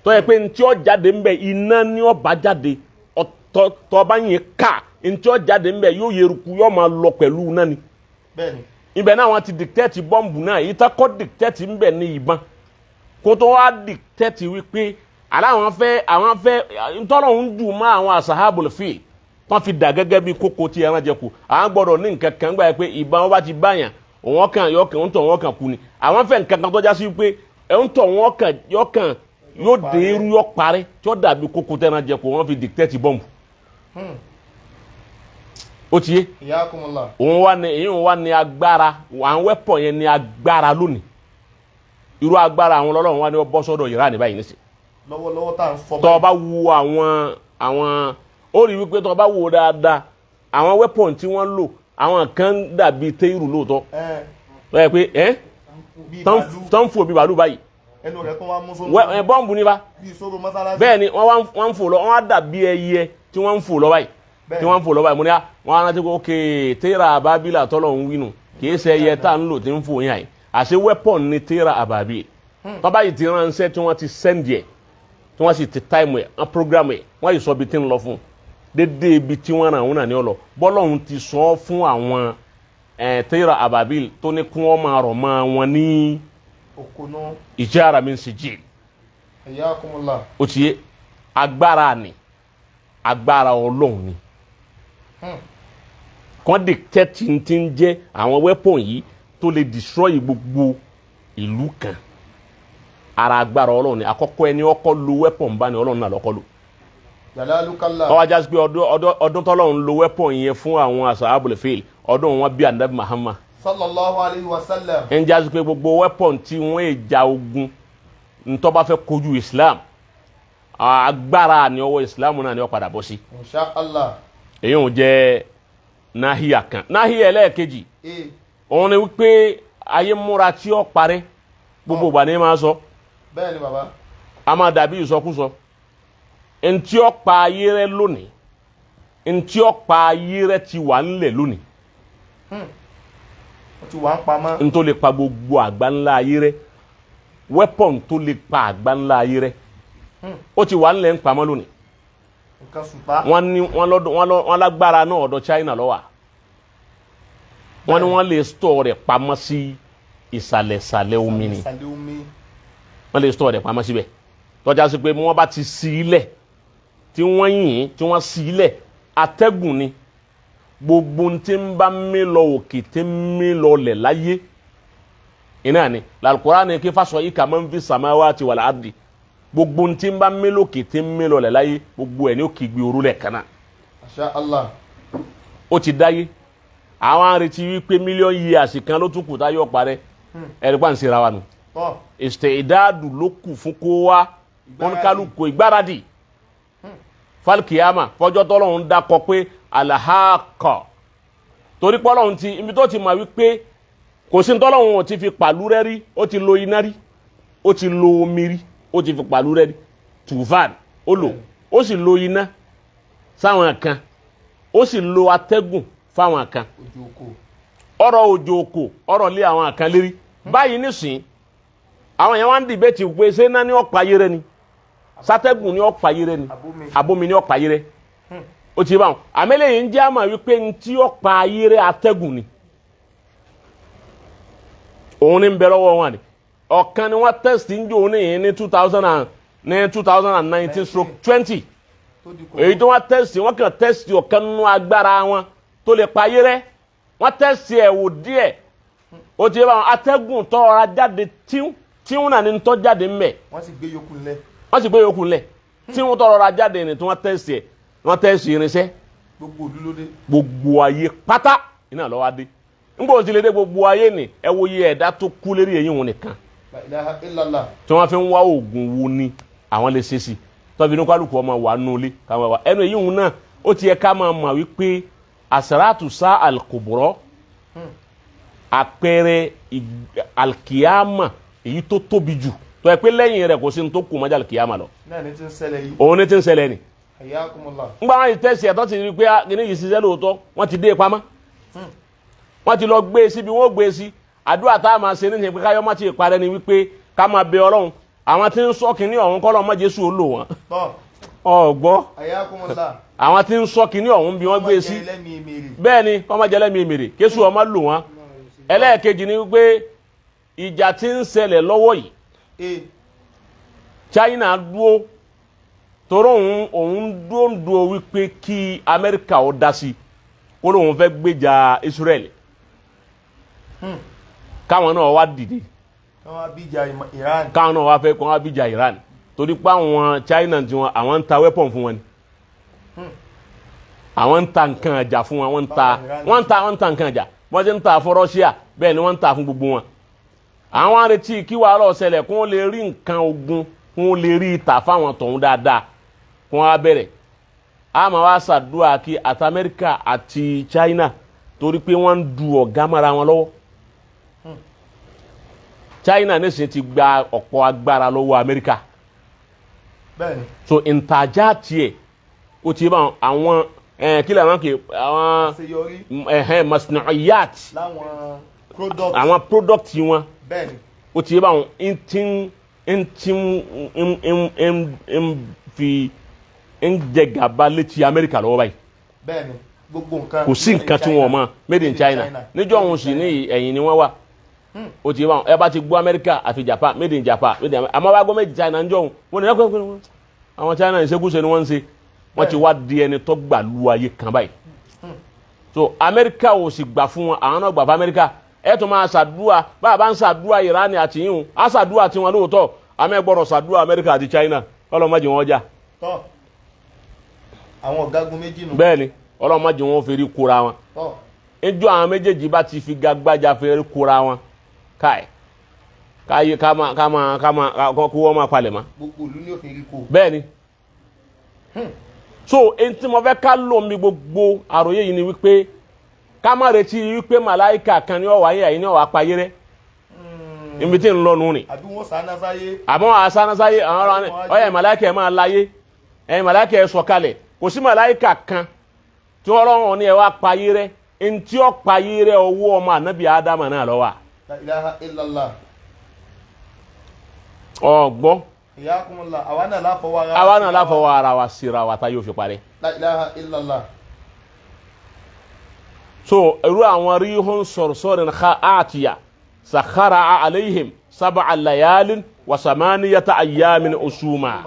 tó yẹ pé ntí ó jáde ńbẹ, iná ní ó bá jáde. Ọ̀tọ̀ tọba yẹn ká ntí ó jáde ńbẹ, yóò yẹruku, yóò máa lọ pẹ̀lú náà ni. Bẹ́ẹ̀ni. Ibẹ̀ náà wọ́n ti dictate bọ́ǹbù náà. Èyí tá kọ́ dictate ńbẹ ní ìbọn, kó tó wá dictate wípé aláwọn fẹ́, àwọn fẹ́ ntọ́nà ń jù mọ́ àwọn asahabul fil wọ́n fi dà gẹ́gẹ́ bí kókó tí ẹran jẹ kù. Àwọn gbọ́dọ̀ ní nǹkan kan gbà yẹ pé ìbọn wọn bá ti báyàn, òun kàn yọ kàn ń tọ̀, wọn kàn kú ni. Àwọn fẹ́ nǹkan kan tó já sí pé ẹ̀ ń tọ̀, wọn kàn yọ kàn yóò dé irú, yọ parí, tí ó dàbí kókó tí ẹran jẹ kù. Wọ́n fi dictate bọ́ǹbù. Ó ti yé? Hayyakumullah. Òun wá ní èyí wá ní agbára àwọn weapon yẹn ní agbára lónìí. Irú agbára àwọn ọlọ́run wá ní ọ bọ́ sọ́dọ̀ Iran báyìí nísìnyí. Lọ́wọ́lọ́wọ́ tá à ń sọ. Tọ́ ọ bá wo àwọn, ó rí wípé tọ́ ọ bá wo dáadáa, àwọn weapon tí wọ́n lò, àwọn kan dàbí téèrù lóòótọ́. Ẹ̀. Lọ́yẹ̀ pé ẹ́ Bíi bàálù. Tán fò bí bàálù báyìí. Ẹnu rẹ̀ tó wá mú sóró. Bọ́ǹbù ní bá. Bíi sóró mọ́sálásí. Bẹ́ẹ̀ ni wọ́n wá wọ́n ń fò lọ, wọ́n á dàbí ẹyẹ tí wọ́n ń fò lọ báyìí, tí wọ́n ń fò lọ báyìí. Mo ní à wọ́n á rántí pé ok, téèrà Àbábílà tọ́lọ̀ ń wínú kì í ṣe ẹyẹ tá à ń lò tí ń fò yàn yìí, àṣé weapon ni téèrà Àbábíl. Tọ́ba yìí ti ránṣẹ́ tí wọ́n ti send yẹ, tí wọ́n sì ti time ẹ̀, wọ́n program ẹ̀, wọ́n yìí sọ ibi tí ń lọ fún un, dédé ibi tí wọ́n ràn wọ́n náà ní ọ lọ. Bọ́lọ́hún ti sọ ọ́ fún àwọn téèrà Àbábíl tó ní kí wọ́n máa rọ̀ mọ́ wọn ní Òkònú. ìjára min sijil. Hayyakumullah. Ó ti yé? Agbára ni, agbára Ọlọ́run ni. Kàn dictate ti ń jẹ́ àwọn weapon yìí tó lè destroy gbogbo ìlú kan, ara agbára Ọlọ́run ni. Àkọ́kọ́ ẹni ọkọ́ lo weapon bá ní Ọlọ́run náà lọ́kọ́ lò. Jalalukallah. Ọwọ́ ajá sí pé ọdún tọ́lọ́run lo weapon yẹn fún àwọn ashabul fil, ọdún wọn bí anabi Muhammad Sallallahu alayhi wa sallam. Ń jásí pé gbogbo weapon tí wọ́n è ja ogun Ntọ́ bá fẹ́ kojú Islam, agbára ni ọwọ́ Islam náà ni ó padà bọ́ sí. Insha Allah. Èyí ò jẹ́ náhíyà kan. Náhíyà ẹlẹ́ẹ̀kejì, òun ni wípé ayé múra tí ó parẹ́, gbogbo ìgbà ni máa sọ. Bẹ́ẹ̀ ni bàbá. A máa dàbí ìsọkúsọ. Ntí ó pa ayé rẹ lónìí, ntí ó pa ayé rẹ ti wà ńlẹ̀ lónìí. Ó ti wà ń pamọ́. Ntó lè pa gbogbo àgbá ńlá ayé rẹ, weapon tó lè pa àgbá ńlá ayé rẹ, ó ti wà ńlẹ̀ ń pamọ́ lónìí. Nǹkan sùpá. Wọ́n ní wọ́n lọ́dọ̀ wọ́n lọ wọ́n lágbára náà, ọ̀dọ̀ China ló wà. Wọ́n ní wọ́n lè store rẹ̀ pamọ́ sí ìsàlẹ̀sàlẹ̀ omi ni. Ìsàlẹ̀ omi. Wọ́n lè store rẹ̀ pamọ́ síbẹ̀, tọ́já sí pé wọ́n bá ti sí ilẹ̀ tí wọ́n yìn tí wọ́n sí ilẹ̀, atẹ́gùn ni gbogbo tí ń bá mí lọ òkè, tí ń mí lọ lẹ̀ láyé iná ni làlùkùránì ni kí fásọ yìí kà máa ń fi samawati wal ardi. Gbogbo tí ń bá mí lókè, tí ń mí lọ lẹ̀ láyé, gbogbo ẹ̀ ní ó kígbe orú lẹ̀ kan náà. Masha Allah. Ó ti dáyé, àwọn arètí wípé mílíọ̀nù yìí àsìkan ló tún kù táyọ̀ parẹ́. Ẹ̀rí pa ń ṣe ra wa nù. Tọ́. Ìṣe ìdáàdù ló kù fún kó wá wọn kálukú ìgbáradì falkiyama fọjọ́ tọ́lọ́hún dákọ pé alahakọ, torí pọ́lọ́hún ti ibi tó ti mọ̀ wípé kò sí tọ́lọ́hún ò ti fi pàlú rẹ́ rí. Ó ti lo iná rí, ó ti lo omi rí, ó ti fi pàlú rẹ́ rí, tùfàn ó lò, ó sì lo iná sáwọn kan, ó sì lo atẹ́gùn fáwọn kan. Ojú oko. Ọ̀rọ̀ òjò òkò, ọ̀rọ̀ lé àwọn kan lérí báyìí nísìn. Àwọn yẹn wá ń dìbẹ́tì pé ṣé iná ní ọ̀pá ayé rẹ ni, sátẹ́gùn ní ọ̀pá ayé rẹ ni, Abomi. Abomi ní ọ̀pá ayé rẹ. Ó ti bá wọn àmẹ́lẹ̀ yìí ń jẹ́ àmà wípé ntí ọ̀pá ayé rẹ, atẹ́gùn ni. Òun ní ń bẹ lọ́wọ́ wọn ni. Ọ̀kan ni wọ́n test ń jò ní yìí ní two thousand and ní 2019/20. Tó di kò. Èyí tó wọ́n test, wọ́n kàn test ọ̀kan nínú agbára wọn tó lè pa ayé rẹ. Wọ́n test ẹ̀ wò díẹ̀, ó ti bá wọn atẹ́gùn tọ́ra jáde tíún tíún náà ní tọ́ jáde ń bẹ̀. Wọ́n sì gbé yòókù ńlẹ̀. Wọ́n sì gbé yòókù ńlẹ̀. Tíún tọ́ra jáde ní tí wọ́n test ẹ̀, wọ́n test irinṣẹ́. Gbogbo òlú ló dé. Gbogbo ayé pátá iná lọ́wọ́ adé ńgbà ó ti lè dé gbogbo ayé ni. Ẹ wo iye ẹ̀dá tó kú lérí èyí wọn nìkan. La ilaha illallah. Tí wọ́n fi ń wá oògùn wo ni àwọn lè ṣe sí tọ́bi ní kálukú ọmọ wà nulẹ̀ káwọn wà ẹnu èyí wọn náà. Ó ti yẹ ká máa mọ̀ wípé àsàràtù sá alkùbùrọ̀, àpẹẹrẹ alkiyama èyí tó tóbi jù tó yẹ pé lẹ́yìn rẹ̀ kò sí ní tó kù mọ́jà alkiyama lọ. Náà ní ti ń ṣẹlẹ̀ yìí. Òun ní ti ń ṣẹlẹ̀ ni. Hayyakumullah. Ńgbà wọn ti tẹ̀sí ẹ̀tọ́ ti rí i pé kíní yìí ṣiṣẹ́ lóòótọ́, wọ́n ti dé e pamọ́, wọ́n ti lọ gbé e síbi wọ́n gbé e sí. Àdúrà tá a máa ṣe níṣẹ́ pé káyọ́ má ti parẹ́ ni wípé ká máa bẹ Ọlọ́run, àwọn tí ń sọ kínní ọ̀hún kọ́ lọ́ọ́ má Jésù ó lò wọ́n. Tọ́. Ọ̀gbọ́. Hayyakumullah. Àwọn tí ń sọ kínní ọ̀hún bí wọ́n gbé e sí. Ọmọ jẹ́ ẹlẹ́mìí mèrè. Bẹ́ẹ̀ ni, kọ́ má jẹ́ lẹ́mìí mèrè, kéṣù ọmọ lò wọ́n. Ẹlẹ́ẹ̀kejì ni wípé ìjà tí ń ṣẹlẹ̀ lọ́wọ́ yìí, China dúó toró òun dúó ń dúó wípé kí Amẹ́ríkà ó dá sí kó lóun fẹ́ gbèjà Israel, káwọn náà wá dìde. Káwọn abíjà Iran. Káwọn náà wá fẹ́ kó wá bíjà Iran, torí pé àwọn China tí wọn, àwọn ń ta weapon fún wọn ni, àwọn ń ta nǹkan ẹja fún wọn. Wọ́n ń ta wọ́n ń ta nǹkan ẹja. Wọ́n ti ń ta fún Russia, bẹ́ẹ̀ ni wọ́n ń ta fún gbogbo wọn. Àwọn arètí kí wàhálà ó ṣẹlẹ̀ kó lè rí nǹkan ogun, kó lè rí ìta fáwọn tọ̀hún dáadáa, kó wọ́n á bẹ̀rẹ̀. A máa wá ṣàdúrà kí àti Amẹ́ríkà àti China, torí pé wọ́n ń du ọ̀gá mọ́ra wọn lọ́wọ́. China nísìnyí ti gba ọ̀pọ̀ agbára lọ́wọ́ Amẹ́ríkà. So ntajà tiẹ̀ ó ti bá àwọn kí lè àwọn kì àwọn àṣeyọrí masnu'iyat láwọn product. Àwọn product wọn. Ó ti bá wọn ń ti ń ti ń ń ń ń fi ń jẹ gàba létí Amẹ́ríkà lọ́wọ́ báyìí. Bẹ́ẹ̀ni, gbogbo nǹkan. Kò sí nǹkan tí wọn mọ made in China. Níjọ́ òun sì ní ẹ̀yìn ni wọ́n wà. Ó ti bá wọn, ẹ bá ti gbọ́ Amẹ́ríkà àfi Japan, made in Japan, made in America. Àmọ́ bá gbọ́ made in China níjọ́ òun, wọ́n ní ẹ̀kọ́ àwọn China ìṣekúṣe ni wọ́n ń ṣe. Wọ́n ti wá di ẹni tó gbà lu ayé kan báyìí. So Amẹ́ríkà ò sì gbà fún wọn, àwọn náà gbà fún Amẹ́ríkà. Ẹ tún máa ṣàdúrà bá a bá ń ṣàdúrà Iran àti yín, á ṣàdúrà tiwọn lóòótọ́, àmọ́ ẹ gbọ́dọ̀ ṣàdúrà Amẹ́ríkà àti China, kọ́lọ́ má jẹ́ wọn jà. Tọ́, àwọn ọ̀gágun méjì nù. Bẹ́ẹ̀ ni, Ọlọ́run má jẹ́ wọn fèrè kóra wọn. Tọ́. Ijó àwọn méjèèjì bá ti fi gagbájà fèrè kóra wọn, káì káyé ká máa ká máa ká máa kó wọ́n máa palẹ̀ mọ́. Gbogbo ìlú ní òfin ríko. Bẹ́ẹ̀ ni. So èyí tí mo fẹ́ ká lò mí gbogbo àròyé yìí ni wípé ká má retí wípé màláìka kan ní ọ̀wá yẹn àyìn ní ọ̀wá payé rẹ ibi tí ń lọ nù ni. Àbí wọ́n sáná sáyé. Àmọ́ asánásáyé àwọn ọ̀rọ̀ ọ̀yà màláìka ẹ̀ máa láyé, ẹ̀yin màláìka ẹ̀ sọ̀kalẹ̀. Kò sí màláìka kan tí wọ́n lọ́wọ́ ní ẹ̀ wá payé rẹ. Ntí ọ̀ payé rẹ, owó ọmọ ànábì ádámà náà ló wà. La ilaha illallah. Ọ̀gbọ́n. Iyakumullah, àwa náà láfọwọ́ ara wa àwa síra náà wa. Láfọwọ́ ara wa síra wa tá yóò fi parẹ́. La ilaha illallah. So irú àwọn rihun sọ̀rọ̀sọ̀rọ̀ ha àtìyà sakhara alayhim sab'a layalin wa samaniyata ayyamin usuma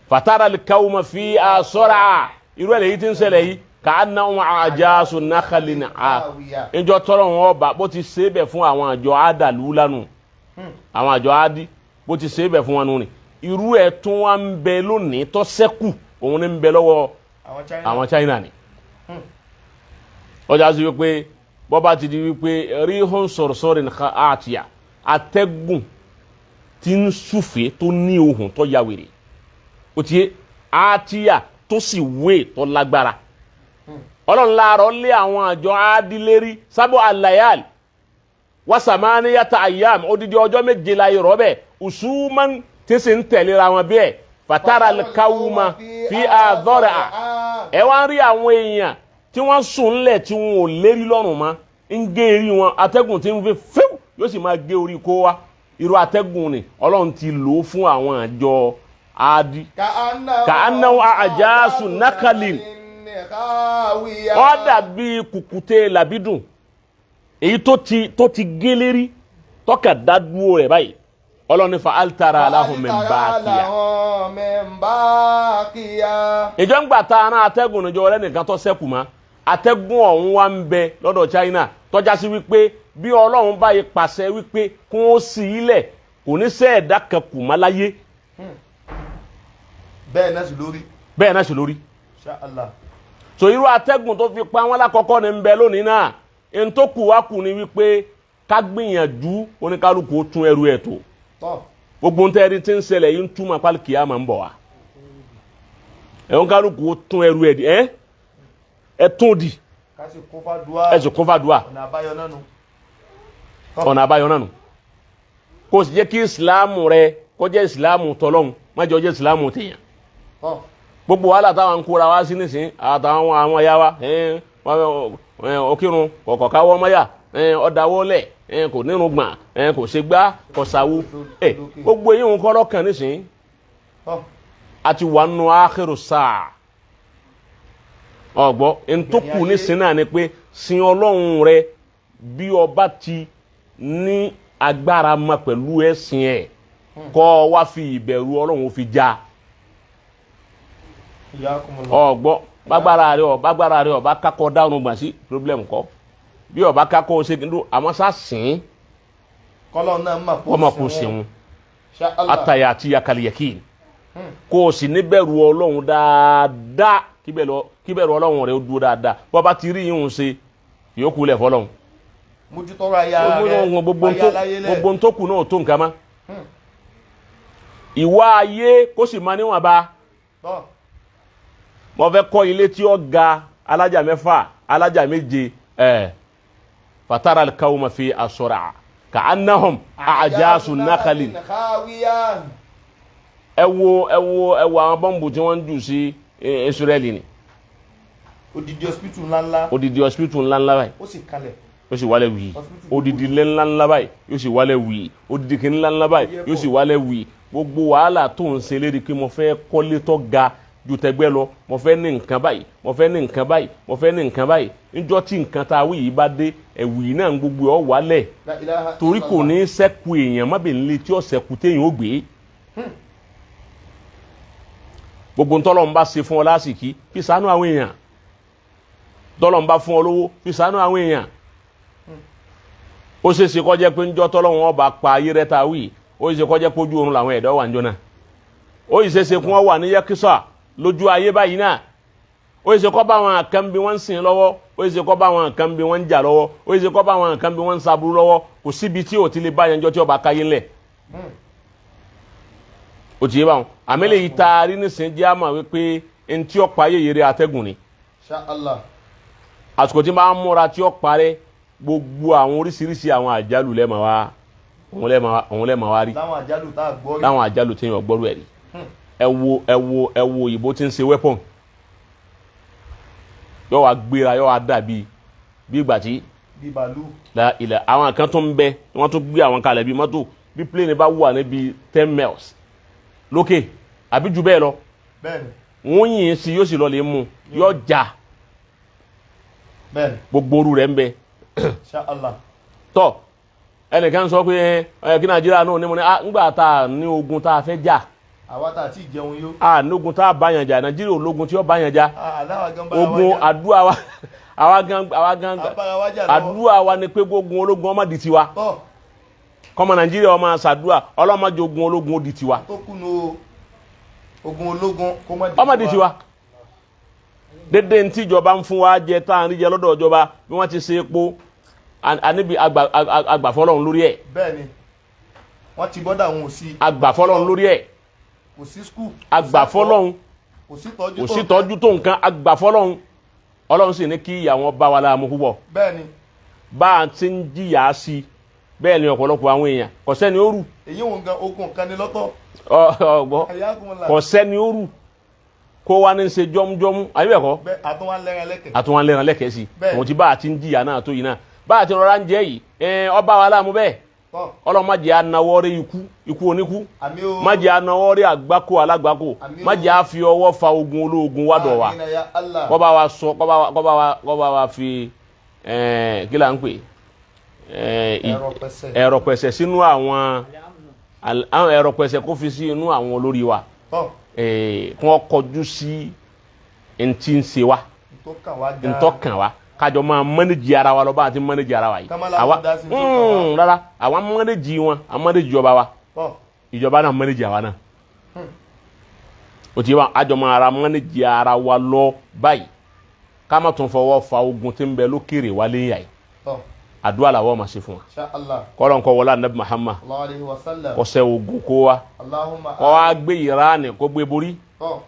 fatara alqawma fi asra. Irú ẹ̀ lèyí tí ń ṣẹlẹ̀ yìí, ka'annahum a'jazu nakhlin a ìjọ tọrọ wọn ọba bó ti ṣe é bẹ̀ fún àwọn àjọ àdàlú lánàá, àwọn àjọ adi bó ti ṣe é bẹ̀ fún wọn nù ni. Irú ẹ̀ tún wá ń bẹ lónìí tó ṣẹ́kù, òun ní ń bẹ lọ́wọ́ àwọn China. Àwọn China ni. Ọjà sí wípé bọ́ba ti di wípé ríhùn sọ̀rọ̀sọ̀rọ̀ nìkan àtìyà, atẹ́gùn tí ń súfèé tó ní ohùn tó ya wèrè, ó ti yé, àtìyà tó sì wé tó lágbára. Ọlọ́run láàárọ̀ lé àwọn àjọ adílérí sábọ̀ alayal wasamaniyata ayam, odidi ọjọ́ 7 la yọrọ bẹ́ẹ̀, usuman tí sì ń tẹ̀léra wọn bẹ́ẹ̀, fatara kawuma fi àdọ́rẹ̀ à ẹ wá ń rí àwọn èèyàn tí wọ́n sùn ńlẹ̀ tí wọn ò lérí lọ́rùn mọ́, ń gé eré wọn. Atẹ́gùn tí ń fi fíw yóò sì máa gé orí kó wa. Irú atẹ́gùn ni Ọlọ́run ti lò ó fún àwọn àjọ adi. Ka'annahu a'jazu nakalin. Ó dàbí kùkùté làbídùn èyí tó ti gé lérí tọ́ka dá dúró rẹ̀ báyìí. Ọlọ́run ní fa altara lahum min baqiya. Min baqiya. Ìjọ ń gbà ta ara atẹ́gùn níjọ ọ̀rẹ́ nìkan tó sẹ́kù mọ́. Atẹ́gùn ọ̀hún wá ń bẹ lọ́dọ̀ China tọ́já sí wípé bí Ọlọ́run báyìí pàṣẹ wípé kí wọ́n sì ilẹ̀, kò ní sẹ́ ẹ̀dá kan kù mọ́ láyé. Bẹ́ẹ̀ náà sì lórí. Bẹ́ẹ̀ náà sì lórí. Insha Allah. So irú atẹ́gùn tó fi pa wọ́n lákọ̀ọ́kọ́ ní ń bẹ lónìí náà. N tó kù wá kù ni wípé ká gbìyànjú, oníkálukú ó tún ẹrù ẹ̀ tó. Tọ́. Gbogbo ntẹ́ni tí ń ṣẹlẹ̀ yìí ń túmọ̀ pálí kìá máa ń bọ̀ wá. Ẹ̀hún, kálukú ó tún ẹrù ẹ̀ di ẹ́ ẹ̀ tún di. Ká sì kún fàdúrà. Ẹ̀ sì kún fàdúrà. Ọ̀nà àbáyọ náà nù. Ọ̀nà àbáyọ náà nù. Kó o sì jẹ́ kí ìsìláàmù rẹ kó jẹ́ ìsìláàmù tọ́lọ́hún, má jẹ́ ó jẹ́ ìsìláàmù tèèyàn. Tọ́. Gbogbo wàhálà táwọn ń kóra wá sí nísìn, àtàwọn àwọn ẹ̀yà wa, ọkírun kọ̀kọ̀ káwọ́ mọ́yà, ọ̀dàwọ́lẹ̀, kò nírun gbọ̀n, kò ṣe gbá kò ṣàwo, gbogbo èyí ń kọ́ lọ́kàn nísìn. Tọ́. A ti wà nù ákérò sáà ọgbọ́ ntòkù nísìn náà ni pé sin Ọlọ́run rẹ bí ọba ti ní agbára ma pẹ̀lú ẹ̀sìn ẹ̀, kọ́ ọ wá fi ìbẹ̀rù Ọlọ́run fi já. Iyakumullah. Ọgbọ́, bágbára rẹ ọba kakọ dáhùn gbà sí problem kọ bí ọba kakọ ṣe kí n dún, àmọ́ sá sìn. Kọ́lọ́ náà mà kó. Kọ́ ma kó sìn wọn. Insha Allah. Ataya àti yakaliyaki, kó o sì níbẹ̀rù Ọlọ́run dáadáa, kíbẹ̀rù Ọlọ́run rẹ ó dúró dáadáa. Bọ́ba ti rí yìí ń ṣe yòókù lẹ̀ fọlọ́run. Mójútọ́rọ̀ aya rẹ. Gbogbo aya láyé lẹ̀. Gbogbo tó kù náà ò tó nǹkan mọ́. Ìwà ayé kó sì máa níwọ̀n bá. Tọ́. Mo fẹ́ kọ́ ilé tí ó ga alájà 6, alájà 7, ẹ̀ fatara al-qawma fi asra ka'annahum a'jazu nakhalin. Khawiya. Ẹ wo àwọn bọ́ǹbù tí wọ́n ń jù sí Israẹli ni. Odidi hospital ńláńlá. Odidi hospital ńláńlá báyìí. Ó sì kalẹ̀. Yóò sì wálẹ̀ wì. Hospital. Odidi ilé ńláńlá báyìí yóò sì wálẹ̀ wì, odidi kìíní ńláńlá báyìí yóò sì wálẹ̀ wì. Gbogbo wàhálà tó ń ṣe lérí pé mo fẹ́ kọ́lé tó ga ju tẹgbẹ́ lọ, mo fẹ́ ní nǹkan báyìí, mo fẹ́ ní nǹkan báyìí, mo fẹ́ ní nǹkan báyìí, níjọ́ tí nǹkan tá a wí yìí bá dé, ẹ̀wù yìí náà ń gbogbo ọ̀ wálẹ̀. La ilaha Torí kò illallah. ní sẹ́kù èèyàn má bèè lé tí ó sẹ́kù téèyàn ó gbé. Gbogbo ntọ́lọ́ ń bá ṣe fún ọ lásìkí, fi ṣàánú àwọn èèyàn. Tọ́lọ́ ń bá fún ọ lówó, fi ṣàánú àwọn èèyàn. Ó ṣeé ṣe kó jẹ́ pé ńjọ́ tọ́lọ́ wọn bá pa ayé rẹ ta wí, ó ṣe kó jẹ́ pé ojú oorun làwọn ẹ̀dọ́ wà ńjọ́ náà. Ó ṣe ṣe kí wọ́n wà ní yẹ́kísà lójú ayé báyìí náà. Ó ṣe kó bá àwọn kan bí wọ́n ń sìn lọ́wọ́, ó ṣe kó bá àwọn kan bí wọ́n ń jà lọ́wọ́, ó ṣe kó bá àwọn kan bí wọ́n ń saburú lọ́wọ́. Kò síbi tí ò ti lè bá yẹn jọ tí ó bá káyé ńlẹ̀. O ti yé báwọn àmì lè taari nísìnyí jẹ́ àmà wípé ntí ó pa ayé yèrè atẹ́gùn ni. Insha Allah. Àsìkò tí máa ń múra tí ó parẹ́, gbogbo àwọn oríṣiríṣi àwọn àjálù lẹ́ẹ̀ma wá, òun lẹ́ẹ̀ma wá rí. Láwọn àjálù tá a gbọ́ rí. Láwọn àjálù tí yẹn gbọ́rú ẹ̀ rí. Ẹ wo, ẹ wo, ẹ wo òyìnbó tí ń ṣe weapon, yóò wá gbéra, yóò wá dàbí bí ìgbà tí bí bàálù. La ilẹ̀ àwọn kan tó ń bẹ, wọ́n tún gbé àwọn kalẹ̀ bí mọ́tò, bí plane bá wà níbi 10 miles lókè àbí jù bẹ́ẹ̀ lọ, wọ́n yìn sí, yóò sì lọ lè mú, yóò já. Gbogbo oru rẹ̀ ń bẹ. Insha Allah. Tọ́ ẹnìkan sọ pé ẹ kí Nàìjíríà náà ní mo ní ah, ńgbà tá a ní ogun tá a fẹ́ jà. Àwa tá a ti jẹun yó. A ní ogun tá a bá yàn jà, Nàìjíríà ológun tí ó bá yàn jà. Aláwa gan bára wa Ogun jà. àdúrà wa, àwa gan, àwa gan Abára wa jà lọ́wọ́. Àdúrà wa ni pé gbógun ológun ọmọ di tiwa. Kọ́mọ Nàìjíríà ọmọ ṣàdúrà, ọlọ́mọdé ogun ológun ó di tiwa. Tó kùnú o, ogun ológun kó má di. Ọmọ di tiwa. Dédé ntí ìjọba ń fún wa jẹ, tá à ń rí jẹ lọ́dọ̀ ìjọba, bí wọ́n ti ṣe epo àníbi àgbàfọ́lọ́run lórí ẹ̀. Bẹ́ẹ̀ni, wọ́n ti bọ́dà wọn ò sí. Àgbàfọ́lọ́run lórí ẹ̀. Kò sí school. Àgbàfọ́lọ́run. Kò sí tọ́jú. Kò sí tọ́jú tó nǹkan, àgbàfọ́lọ́run. Ọlọ́run sì ní kí ìyà wọn bá wa láàmú púpọ̀. Bá a ti ń jìyà sí i bẹ́ẹ̀ ni ọ̀pọ̀lọpọ̀ àwọn èèyàn, kò sẹ́ni ó rù. Èyí òun gan ogun kan ní lọ́tọ̀. Ọgbọ́. Ẹ̀yà kún la. Kò sẹ́ni ó rù kó wa ní ṣe jọ́mújọ́mú, àbí bẹ́ẹ̀ kọ́? Bẹ́ẹ̀, àtúnwá lẹ́rìn lẹ́kẹ̀. Àtúnwá lẹ́ran lẹ́kẹ̀ẹ́ sí. Òun ti bá a ti ń jìyà náà tó yìí náà, bá a ti rọra ń jẹ́ yìí, ọba wa láàmú bẹ́ẹ̀. Ọlọ́run má jẹ́ anáwọ́ rí ikú, ikú oníkú. Àmín o. Má jẹ́ anáwọ́ rí àgbákò alágbákò. Àmín o. Má jẹ́ àfi ọwọ́ fa ogun ológun wá dọ̀ wa. Àmín ya Allah. Kọ́ bá wa sọ, kọ́ bá wa fi kí là ń pè Ẹ̀rọ pẹsẹ̀. Ẹ̀rọ pẹsẹ̀ sínú àwọn ẹ̀rọ pẹsẹ̀, kó fi sí inú àwọn olórí wa, kí wọ́n kọjú sí ntí ń ṣe wa. Tó kàn wá gan. Ntọ́ kàn wá, kájọ máa manage ara wa lọ bá a ti manage ara wa yìí. Ká má láwọn dá sí ntọ́ kàn wá. Rárá, àwa manage wọn, a manage ìjọba wa. Ìjọba náà manage àwa náà. O ti wa àjọ máa ara manage ara wa lọ báyìí, ká má tún fọwọ́ fa ogun tí ń bẹ lókèrè wálé yà yìí. Àdúrà làwọn máa ṣe fún wa. Insha Allah. Kọ́lọ̀ nǹkan wọlé anabi Muhammad. Allahu alayhi wa sallam. Kó ṣẹ́ ogun kó wa. Allahumma. Kó wa gbé Iran, kó gbé borí.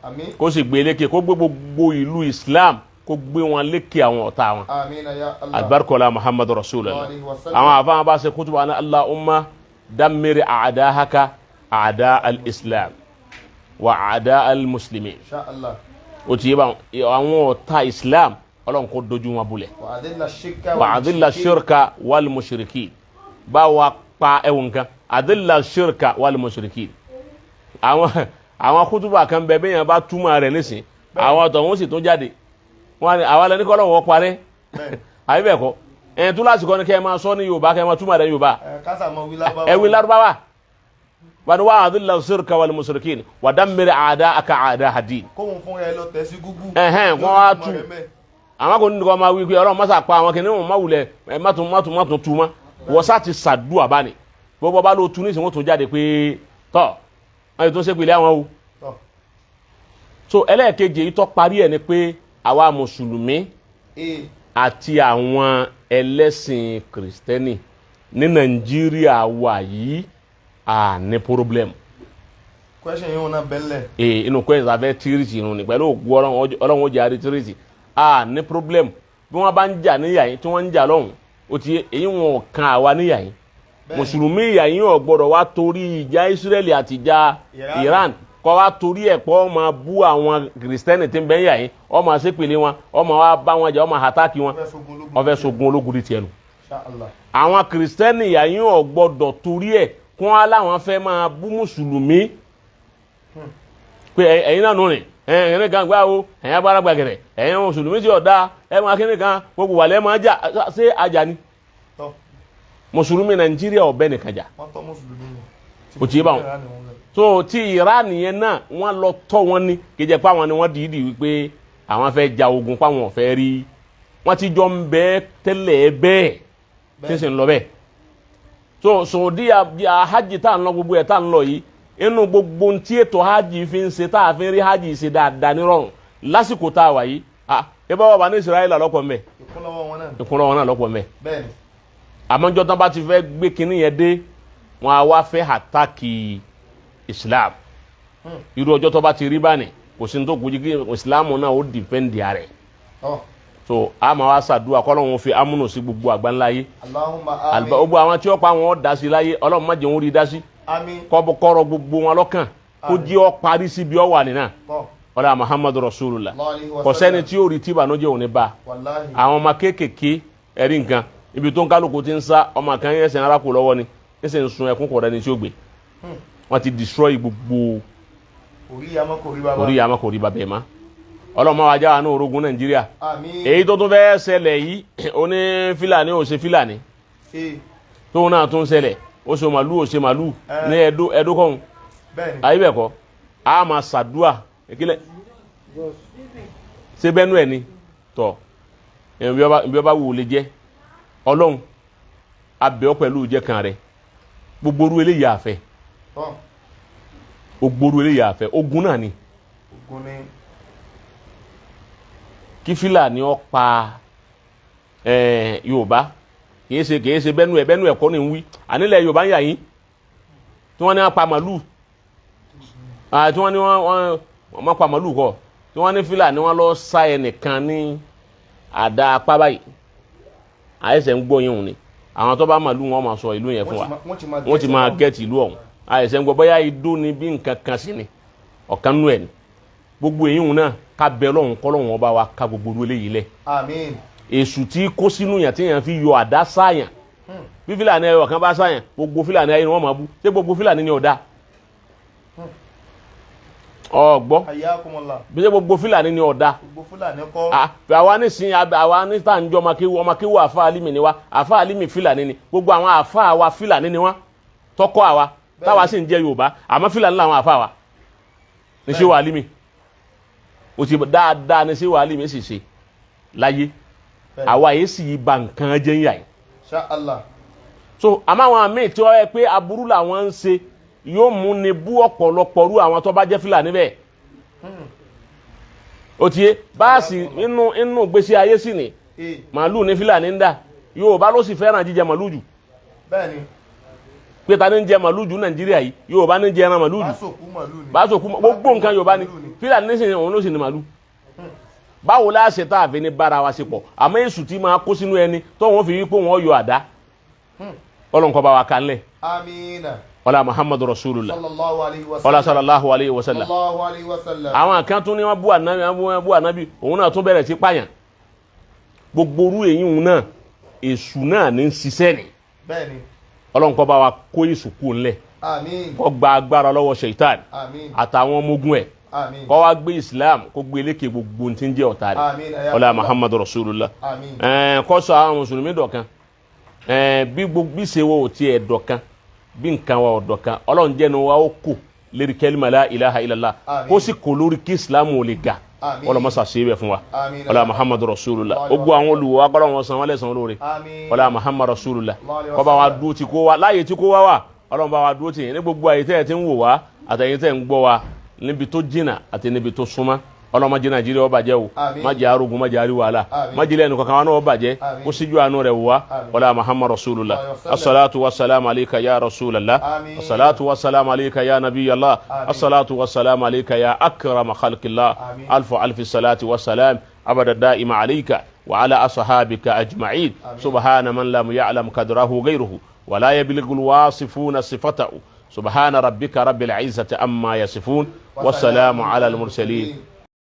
Àmín. Kó sì gbé lékè, kó gbé gbogbo ìlú Islam, kó gbé wọn lékè àwọn ọ̀tá wọn. Àmín ya Allah. Alibarikola Muhammadu rasulillah. Allahu alayhi wa sallam. Àwọn àfahàn bá ṣe kutuba ní Allahumma dammir a'dahaka a'da al-Islam wa a'da al-muslimin. Insha Allah. O ti yé báwọn, àwọn ọ̀tá Islam, Ọlọ́run kó dojú wọn bulẹ̀. Wa adilla shirka. Wa adilla shirka wal mushrikin, bá wa pa ẹwọn kan, adilla shirka wal mushrikin. Àwọn kutuba kan bẹ bẹ́ẹ̀ yẹn bá túmọ̀ rẹ̀ nísìn, àwọn ọ̀tọ̀ wọn sì tún jáde wọn ni àwọn ẹni kọ́ lọ́wọ́ parẹ́, àbí bẹ́ẹ̀ kọ́? Ẹ̀ tún lásìkò ni kẹ́ ẹ máa sọ ní Yorùbá, kẹ́ ẹ máa túmọ̀ rẹ̀ Yorùbá. Ẹ kásà mọ wí Lárúbáwá. Ẹ wí Lárúbáwá wani wa adilla shirka wal mushrikin wa dammir a'da'aka a'da'a din. Kóhun fún ẹ lọ tẹ̀ sí Google. Ẹhẹ́n, wọ́n wá tú. Àwọn kò ní kọ́ máa wí pé Ọlọ́run mọ́sà pa àwọn kìnìún wọn, má wulẹ̀ ẹ má tún má tún má tún tu mọ́. Wọ́n sá ti sàdúà bá ní gbogbo bá ló tu ní ìsìn, wọ́n tún jáde pé tọ́ wọ́n yóò tún ṣe pèlè àwọn o. So ẹlẹ́ẹ̀kejì èyí tó parí ẹ̀ ni pé àwa mùsùlùmí àti àwọn ẹlẹ́sìn kìrìsìtẹ́nì ní Nàìjíríà wà yìí, à ní problem. Question yìí wọn náà bẹ́lẹ̀. Ee, inú kọ́ ẹ̀ fẹ́ treat irun ni pẹ̀lú ògùn Ọlọ́run, Ọlọ́run ó jẹ́ àrí treat. À ní problem. Bí wọ́n bá ń jà níyà yín, tí wọ́n ń jà lọ́hùn, ó ti èyí wọn ò kan àwa níyà yín. Mùsùlùmí ìyà yín ò gbọ́dọ̀ wá torí ìjà Israẹli àti ìjà Iran. Iran, kọ́ wá torí ẹ̀ pọ́ máa bú àwọn kìrìsìtẹ́nì tí ń bẹ níyà yín, ó máa ṣépèlé wọn, ó máa wá bá wọn jà, ó máa attack wọn. Ọfẹ́ sogun ológun. Ó fẹ́ sogun ológun di tiẹ̀ nù. Insha Allah. Àwọn kìrìsìtẹ́nì ìyà yín ò gbọ́dọ̀ torí ẹ̀ kún á láwọn fẹ́ máa bú mùsùlùmí pé ẹ̀yin náà nù rìn, ẹ̀yin kan gbá o, ẹ̀yin agbára gbàgẹ̀rẹ̀, ẹ̀yin mùsùlùmí tí ọ̀dà ẹ̀ máa kíni kan gbogbo wà lẹ́ máa jà. Ṣé ajá ni? Mùsùlùmí Nàìjíríà ọ̀bẹ nìkan jà. Wọ́n tọ́ mùsùlùmí ni. O ti yé báwọn. So ti Iran yẹn náà, wọ́n lọ tọ́ wọn ní kéjẹ pé àwọn ni wọ́n dìídì wípé àwọn fẹ́ ja ogun, pé àwọn ò fẹ́ rí wọ́n ti jọ ń bẹ́ tẹ́lẹ̀ bẹ́ẹ̀ tí ń sì ń lọ bẹ́ẹ̀. So Saudi hajj tá à ń lọ, gbogbo ẹ̀ tá à ń lọ yìí, inú gbogbo ntí ètò hajj fi ń ṣe tá a fi ń rí hajj ṣe dáadáa nírọ̀rùn lásìkò tá a wà yìí, ah, ẹ bá wà bá ní Israẹli lọ́pọ̀ mbẹ́. Ìkúnlọ́wọ́ wọn náà. Ìkúnlọ́wọ́ náà lọ́pọ̀ mbẹ́. Bẹ́ẹ̀ni. Àmọ́ njọ́ tán bá ti fẹ́ gbé kinní yẹn dé, Wọn á wá fẹ́ àtàkì Islam. Irú ọjọ́ tó bá ti rí báni, kò sí ní tó kù jí kí Islam náà ó dìfẹ́ǹdì rẹ̀. So a máa wá ṣàdúrà kọ́lọ́hún fi amúnú sí gbogbo àgbáńlá yé. Allahumma àmín. Gbogbo àwọn tí ó pa wọn dá sí láyé, Ọlọ́run má jẹ́ wọn rí dá sí. Àmín. Kọ́rọ̀ gbogbo wọn lọ́kàn kó jí ọ parí síbi ọ wà nínà. Ọlá Muhammadu Rasulullah. Kò sẹ́ni tí ó rí tí ìbànújẹ́ òní bá. Wàláhì. Àwọn ọmọ kéékèèké, ẹ̀rí nǹkan ibi tó ń kálukú ti ń sá, ọmọ kan yẹn ẹsẹ̀ ara kò lọ́wọ́ ni, ẹsẹ̀ ń sun ẹkún, kọ̀ rẹ́ni tí ó gbé. Wọ́n ti destroy gbogbo. Orí yamọ kò rí bàbá. Orí yàmọ́ kò rí bàbá ẹ̀ má. Ọlọ́mọ wa já wa ní orogún Nàìjíríà. Àmín. Èyí tó tún fẹ́ ṣẹlẹ̀ yìí, oní Fílàní ò ṣe Fílàní, tóun náà tún ṣẹlẹ̀, ó ṣe màlúù, ó ṣe màlúù ní Ẹdó, Ẹdó kọ́hún. Bẹ́ẹ̀ni. Ayé bẹ̀ kọ́, a máa ṣàdúà ìkílẹ̀ ṣé bẹ́ẹ̀ nú ẹ̀ ni tọ̀ ibi ọba wù ú lè jẹ́. Ọlọ́run abẹ́ ọ pẹ̀lú ìjẹ́ kan rẹ̀. Gbogbo orú eléyìí àfẹ́, gbogbo orú eléyìí àfẹ́, ogun náà ni. Ogun ni. Kí Fílàní ó pa Yorùbá, kìí ṣe bẹ́nu ẹ̀, bẹ́nu ẹ̀ kọ́ ni ń wí. Ànílẹ̀ Yorùbá ń yà yín tí wọ́n ní wọ́n pa màlúù, tí wọ́n ní wọ́n pa màlúù kọ́, tí wọ́n ní Fílàní wọ́n lọ sá ẹnìkan ní àdá apá báyìí. Àyẹ̀sẹ̀ ń gbọ́ yín òun ni àwọn tó bá màlúù wọn máa sọ ìlú yẹn fún wa. Wọ́n ti máa gẹ̀ẹ́tì ìlú ọ̀hún. Àyẹ̀sẹ̀ ń gbọ́ bóyá idó ni bí nǹkan kan sí ni ọ̀kan nú ẹ̀ ni. Gbogbo èyí náà, ká bẹ Ọlọ́run kọ́lọ́run ọba wa ká gbogbo orú eléyìí lẹ̀. Àmín. Èṣù tí kó sínú yàn tí yàn fi yọ àdá sáyàn, bí Fílàní ẹyọ kan bá sáyàn, gbogbo Fílàní ayé ni wọ́n máa bú. Ṣé gbogbo Fílàní ni ọ̀dà ọ̀gbọ́? Hayyakumullah. Bí ṣé gbogbo Fílàní ni ọ̀dà? Gbogbo Fúlàní kọ́. Àwa nísìnyí, àwa ní tá à ń jọ ọmọkéwu, ọmọkéwu àfa alimi ni wa. Àfa alimi Fílàní ni gbogbo àwọn àfa wa, Fílàní ni wọn tọkọ àwa táwa sì ń jẹ Yorùbá, àmọ́ Fílàní làwọn àfa wa ní. Ṣé wàá alimi o ti dáadáa ní? Ṣé wàá alimi sì ṣe láyé? Àwa yìí sì ba nǹkan jẹ́ ń yà yìí. Insha Allah. So àmọ́ àwọn àmì tí wọ́n yẹ pé aburú làwọn ń ṣe yóò mú ni bú ọ̀pọ̀lọpọ̀ rú àwọn tó bá jẹ́ Fílàní bẹ́ẹ̀. Ó ti yé báàsì inú inú gbèsè ayé sì ni. Màálù ní Fílàní ń dà, Yorùbá ló sì fẹ́ràn jíjẹ màálù jù. Bẹ́ẹ̀ni. Pé ta ni ń jẹ màálù jù Nàìjíríà yìí? Yorùbá ní ń jẹ ẹran màálù jù. Báṣòkú màálù ni. Báṣòkú, gbogbo nǹkan Yorùbá ni. Fílàní ní sì òun ló sì ní màálù. Báwo la ṣe tá a fi ní bára wa ṣe pọ̀? Àmọ́ èṣù tí máa kó sínú ẹni tó wọ́n fi wí pé wọ́n yọ àdá, Ọlọ́run bá wa kan lẹ̀. Amina. Ọlá Muhammadu Rasulullah. Sallallahu alayhi wa sallam. Ọlá sallallahu alayhi wa sallam. Sallallahu alayhi wa sallam. Àwọn kan tún ní wọ́n bú ànábì, wọ́n bú ànábì, òun náà tún bẹ̀rẹ̀ sí pààyàn. Gbogbo orú èyí òun náà, èṣù náà ní ń ṣiṣẹ́ ni. Bẹ́ẹ̀ni. Ọlọ́run kó bá wa kó èṣù kú ńlẹ̀. Àmín. Kó gba agbára lọ́wọ́ Ṣaitan Àmín. àtàwọn ọmọ ogun ẹ̀. Àmín. Kó wá gbé Islam, kó gbé lékè gbogbo tí ń jẹ́ ọ̀tá rẹ̀. Àmín. Ọlá Muhammadu Rasulullah. Àmín. Kó sọ àwọn mùsùlùmí dọ̀kan, bí gbogbo bí ṣe wo ò tiẹ̀ dọ̀kan, bí nǹkan wa ò dọ̀kan, Ọlọ́run jẹ́nu wa ó kù lérí kẹ́límà la ilaha illallah. Àmín. Kó sì kó lórí kí Islam ò lè ga. Àmín. Ọlọ́mọṣà ṣe é bẹ̀ fún wa. Àmín. Ọlá Muhammadu Rasulullah. Allahu Gbogbo àwọn olùwọ́ wa, kọ́lọ́ wọn san wọ́n lẹ́san olóore. Àmín. Ọlá Muhammadu Rasulullah. Allahu Kó bá wa wasallam. dúró ti kó wa láàyè tí kó wa wà. Ọlọ́run bá wa dúró tì yín ní gbogbo àyè tẹ́ ẹ ti ń wò wá, àtẹ̀yìn tẹ́ ń gbọ́ wa, níbi tó jìnnà àti níbi tó súnmọ́. Ọlọ́run má jẹ́ Nàìjíríà ó bàjẹ́ o. Àmín. Má jẹ́ arógun, má jẹ́ àrí wàhálà. Àmín. Má jẹ́ lẹ́nu kankan wa náà ó bàjẹ́. Àmín. Kó síjú àánú rẹ̀ wò wá. Àmín. Ọlá Muhammad Rasulullah. Allahu wasallam. Assalatu wassalamu alayka ya Rasulallah. Àmín. Assalatu wassalamu alayka ya Nabiyallah. Àmín. Assalatu wassalamu alayka ya akrama khalqillah. Àmín. Alfu alfi salati wassalam abada da'ima alayka wa ala ashabika ajma'in. Àmín. Subhana man lam ya'lam qadrahu ghayruhu wa la yablughu alwasifuna sifatahu. Subhana rabbika rabbil izzati amma yasifun wa salamu ala al-mursalin.